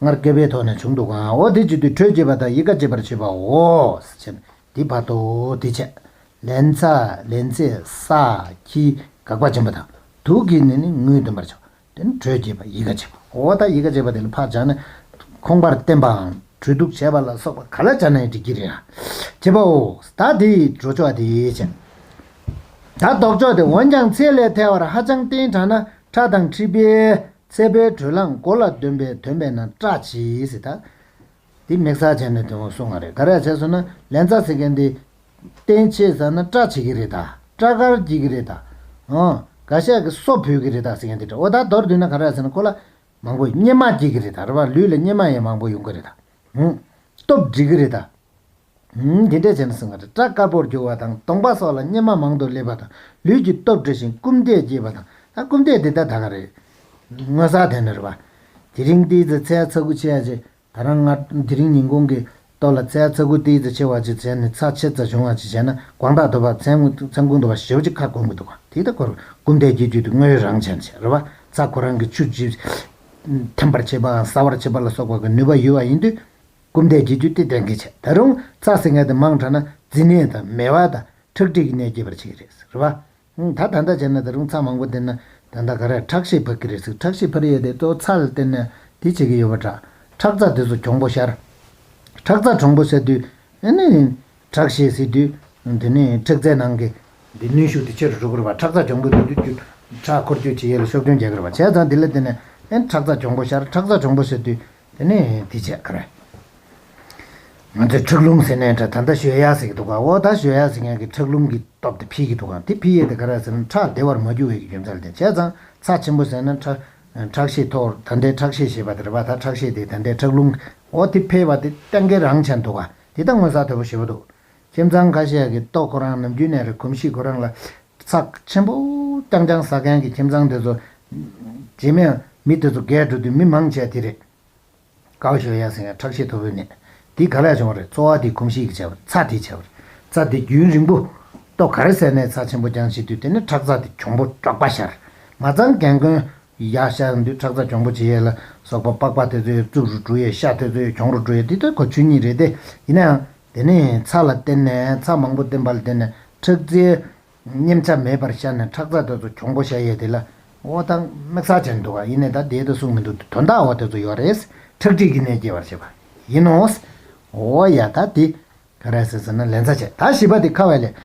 སྔར་བསྐལ་པའི་ཐོག་ནས་བྱུང་འདུག་ག་འོ་དེ་བྱེད་དུས་དྲོད་སྐྱེད་པ་དང་ཡི་ག་འབྱེད་པར་བྱེད་པའོ་ཟེར་ནས་འདི་བར་དོ་དེ་བྱས། ལན་ཚྭ་ལན་ཚྭས་ས་ཁྱི་དགག་པ་འབྱིན་པ་དང་དུག་གིས་ནི་ནི་རྔུལ་འདོན་པར་བྱ། དེ་ནི་དྲོད་སྐྱེད་པ་ཡི་ག་འབྱེད་པ། འོ་ད་ཡི་ག་འབྱེད་པ་དེ་ལ་ཕར་སྦྱར་ན་ཁོང་པར་བསྟེན་པའམ་དྲོད་དུགས་བྱས་པ་ལ་སོགས་པ་ག་ལ་སྦྱར་ན་ཡང་འགྲིག་གི་རེད་ལ། བྱེད་པའོ། ད་དེ་ཡི་འགྲོ་ཕྱོགས་དེ་བྱས། ད་ལྡོག་ཕྱོགས་དེ། འོན་ཀྱང་ཚད་ལས་ཐལ་བར་ཧ་ཅང་བརྟན་དྲགས་ན་ཁྲག་དང་མཁྲིས་པའི་ཚད་པའི་དྲོད་རླངས་མགོ་ལ་འདོན་པས་དོན་པས་ན་སྐྲག་བྱེད་ཟེར་ད། འདི་དམིགས་བསལ་བྱས་ནས་དེ་འོ་གསུང་བ་རེད། ག་རེ་བྱས་སོང་ན་ལན་ཚྭ་ཟེར་མཁན་འདི་བསྟེན་ཆེས་ཟ་ན་སྐྲག་བྱེད་ཀྱི་རེད་ད། སྐྲག་དཀར་སྐྱེ་གི་རེད་ད། ཨང་། འགའ་ཤས་ཀྱིས་སོ་བུད་ཀྱི་རེད་ད་ཟེར་མཁན་འདི་འདྲ། འོ་ད་མདོར་བསྡུས་ན་ག་རེ་ཟེར་ན་ཁོ་ལ་མང་པོ་གཉེར་མ་སྐྱེ་གི་རེད་ད། རེད་པ། ལུས་ལ་གཉེར་མ་ཡང་མང་པོ་ཡོང་གི་རེད་ད། ཨང་། སྟོབས་འགྲིག་གི་རེད་ད། ཨང་། འདི་འདྲས་བྱས་ན་གསུང་གི་རེད། སྐྲ་དཀར་པོར་གྱུར་བ་དང་གདོང་པ་སོགས་ལ་གཉེར་མ་མང་དུ་སླེབས་པ་དང་ལུས་ཀྱི་སྟོབས་འགྲིབ་ཞིང་སྐུམ་འདེད་སྐྱེས་པ་དང་། ད་སྐུམ་འདེད་འདི་ད་ད་ག་རེད། ངོ་ཚ་དེ་ནི་རེད་པ། དེ་རིང་ཏོག་ཙམ་ཚྭ་ཚྭ་ཁུ་ཆེ་ཡ་ཆེ། ད་རང་ང་དེ་རིང་ཉིན་གུང་གི་ལྟོ་ལ་ཚྭ་ཚྭ་ཁུ་ཏོག་ཙམ་ཆེ་བ་ཅིག་བྱས་ནས་ཚྭ་ཆེ་ཙམ་བྱུང་བ་ཅིག་བྱས་ན་དགོང་དག་དུ་བ་མཚན་མཚན་གུང་དུ་བ་ཞེ་པོ་ཅིག་ཁ་སྐོམ་གི་འདུག་ག་དེ་ད་ཁོར་སྐུམ་འདེད་སྐྱེ་རྒྱུ་དེ་དངོས་རང་བྱས་ནས་རེད་པ། ཚྭ་ཁོ་རང་གི་ཆུ་ཅིག་འཐེན་པར་བྱེད་པའམ་ཟ་བར་བྱེད་པ་ལ་སོགས་པ་གི་ནུས་པ་ཡོད་པ་ཡིན་དུས་སྐུམ་འདེད་སྐྱེ་རྒྱུ་དེ་གཏན་འཁེལ་བྱས། ད་རུང་ཚྭ་ཟེར་མཁན་དེ་མང་དྲགས་ན་མཛེ་ནད་དང་མེ་བ་དང་ཁྲག་མཁྲིས་ཀྱི་ནད་སྐྱེད་པར་བྱེད་ཀྱི་རེད་རེད་པ། ད་ད་ལྟ་བྱས་ན་ད་རུང་ཚྭ་མང་པོ་བསྟེན་ན་ད་ལྟ་ག་རེ་ཁྲག་ཤེད་འཕར་གྱི་རེད་ཟེར། ཁྲག་ཤེད་འཕར་ཡས་དེ་གཙོ་བོ་ཚྭ་ལ་བརྟེན་ནས་དེ་བྱེད་ཀྱི་ཡོད་པ་འདྲ། ཁྲག་རྩ་དེ་ཚོ་གྱོང་པོ་ཤར། ཁྲག་རྩ་གྱོང་པོ་ཤར་དུས་ཨ་ནི་ཁྲག་ཤེད་ཟེར་དུས་དེ་ནི་ཁྲག་རྩའི་ནང་གི་འདི་གནོན་ཤུགས་དེ་ཆེ་རུ་འགྲོ་གི་རེད་པ། ཁྲག་རྩ་གྱོང་པོ་ཡོད་དུས་ཁྲག་འཁོར་སྐྱོད་བྱེད་ཡས་ལ་ཤུགས་རྐྱེན་རྒྱག་གི་རེད་པ། བྱས་ཙང་དེ་ལ་བརྟེན་ནས་ཨ་ནི་ཁྲག་རྩ་གྱོང་པོ་ཤར། ཁྲག་རྩ་གྱོང་པོ་ཤར་དུས། དེ་ནས་དེ་བྱས་ག་རེ། ང་ཚོས་ཁྲག་རླུང་ཟེར་ནའི་འདྲ། ད་ལྟ་ཞོན་ཡ་ཟེར་གྱི་འདུག་ག་འོ་ད་ཞོན་ཡ་ཟེར་མཁན་གྱི་ཁྲག་རླུང་གི་སྟོབས་དེ་འཕེལ་གྱི་འདུག་ག་དེ་འཕེལ་ཡས་དེ་ག་རེ་ཟེར་ན་ཁྲག་བདེ་བར་མ་རྒྱུ་བའི་གི་རྒྱུ་མཚན་ལ་བརྟེན། བྱས་ཙང་ཚྭ་ཆེན་པོ་ཟས་ན་ཁྲག་ཁྲག་ཤེད་མཐོ་བར། ད་ལྟའི་ཁྲག་ཤེད་ཞེས་པ་དེ་རེད་པ། ད་ཁྲག་ཤེད་དེ་ད་ལྟའི་ཁྲག་རླུང་འོ་དེ་འཕེལ་བ་དེ་གཏན་འཁེལ་རང་ཆགས་འདུག་ག་དེ་ད་མངོན་གསལ་དོད་པོ་ཞེ་པོ་འདུག་ཁྱིམ་ཚང་ཁ་ཤས་ཀྱི་ལྟོ་ཁོ་རང་ནམ་རྒྱུན་ནས་རེད། གོམས་གཤིས་ཁོ་རང་ལ་ཚྭ་ཆེན་པོ་རྐྱང་རྐྱང་ཟ་མཁན་གྱི་ཁྱིམ་ཚང་དེ་ཚོ་རྗེས་མའི་མི་དེ་ཚོ་རྒས་འགྲོ་དུས་མི་མང་ཆེ་བ་དེ་རེད། ཀའོ་ཞོ་ཡ་ཟེར་ཡ་ཁྲག་ཤེད་མཐོ་པོའི་ནད། འདི་ག་ལས་བྱུང་བ་རེད། རྩོལ་བ་དེའི་གོམས་གཤིས་ཀྱིས་བྱས་པ་རེད། ཚྭ་དེས་བྱས་པ་རེད། ཚྭ་དེ་རྒྱུན་རིང་པོ་ལྟོ་ག་རེ་ཟས་ནའི་ཚྭ་ཆེན་པོ་རྐྱང་བྱེད་དུས་དེ་ནི་ཁྲག་རྩ་དེ་གྱོང་པོ་དྲག་པ་ཤར། མ་ཚང་རྒན་རྒོན་ཡར་ཤར་ཡོང་དུས་ཁྲག་རྩ་གྱོང་པོ་བྱེད་ཡས་ལ་སོགས་པ་པགས་པ་དེ་ཚོ་ཡང་རྩུབ་རུ་འགྲོ་ཡས། ཤ་དེ་ཚོ་ཡང་གྱོང་རུ་འགྲོ་ཡས། དེ་ལྟར་གོ་ཆོད་ཉིད་རེད་དེ། ཡིན་ནའང་དེ་ནི་ཚྭ་ལ་བརྟེན་ནས་ཚྭ་མང་པོ་བསྟེན་པ་ལ་བརྟེན་ནས་ཁྲག་རྩའི་མཉེན་ཆ་མེད་པར་ཤར་ནས་ཁྲག་རྩ་དེ་ཚོ་གྱོང་པོ་ཤར་ཡས་དེ་ལ་འོ་ད་དམིགས་བསལ་བྱས་འདུག་ག་ཡིན་ནའི་ད་དེ་ད་གསུང་མི་འདུག་དོན་དག་འོ་དེ་ཚོ་ཡོད་རེད། ཁྲག་མཁྲིས་ཀྱི་ནད་སྐྱེད་པར་བྱེད་པ་ཡིན་ནོ། འོ་ཡ་ད་དེ་ ག་རེ་ཟེར་ཟེར་ན་ལན་ཚྭ་བྱས། ད་བཞི་པ་དེ་ཁ་བའི་ལས།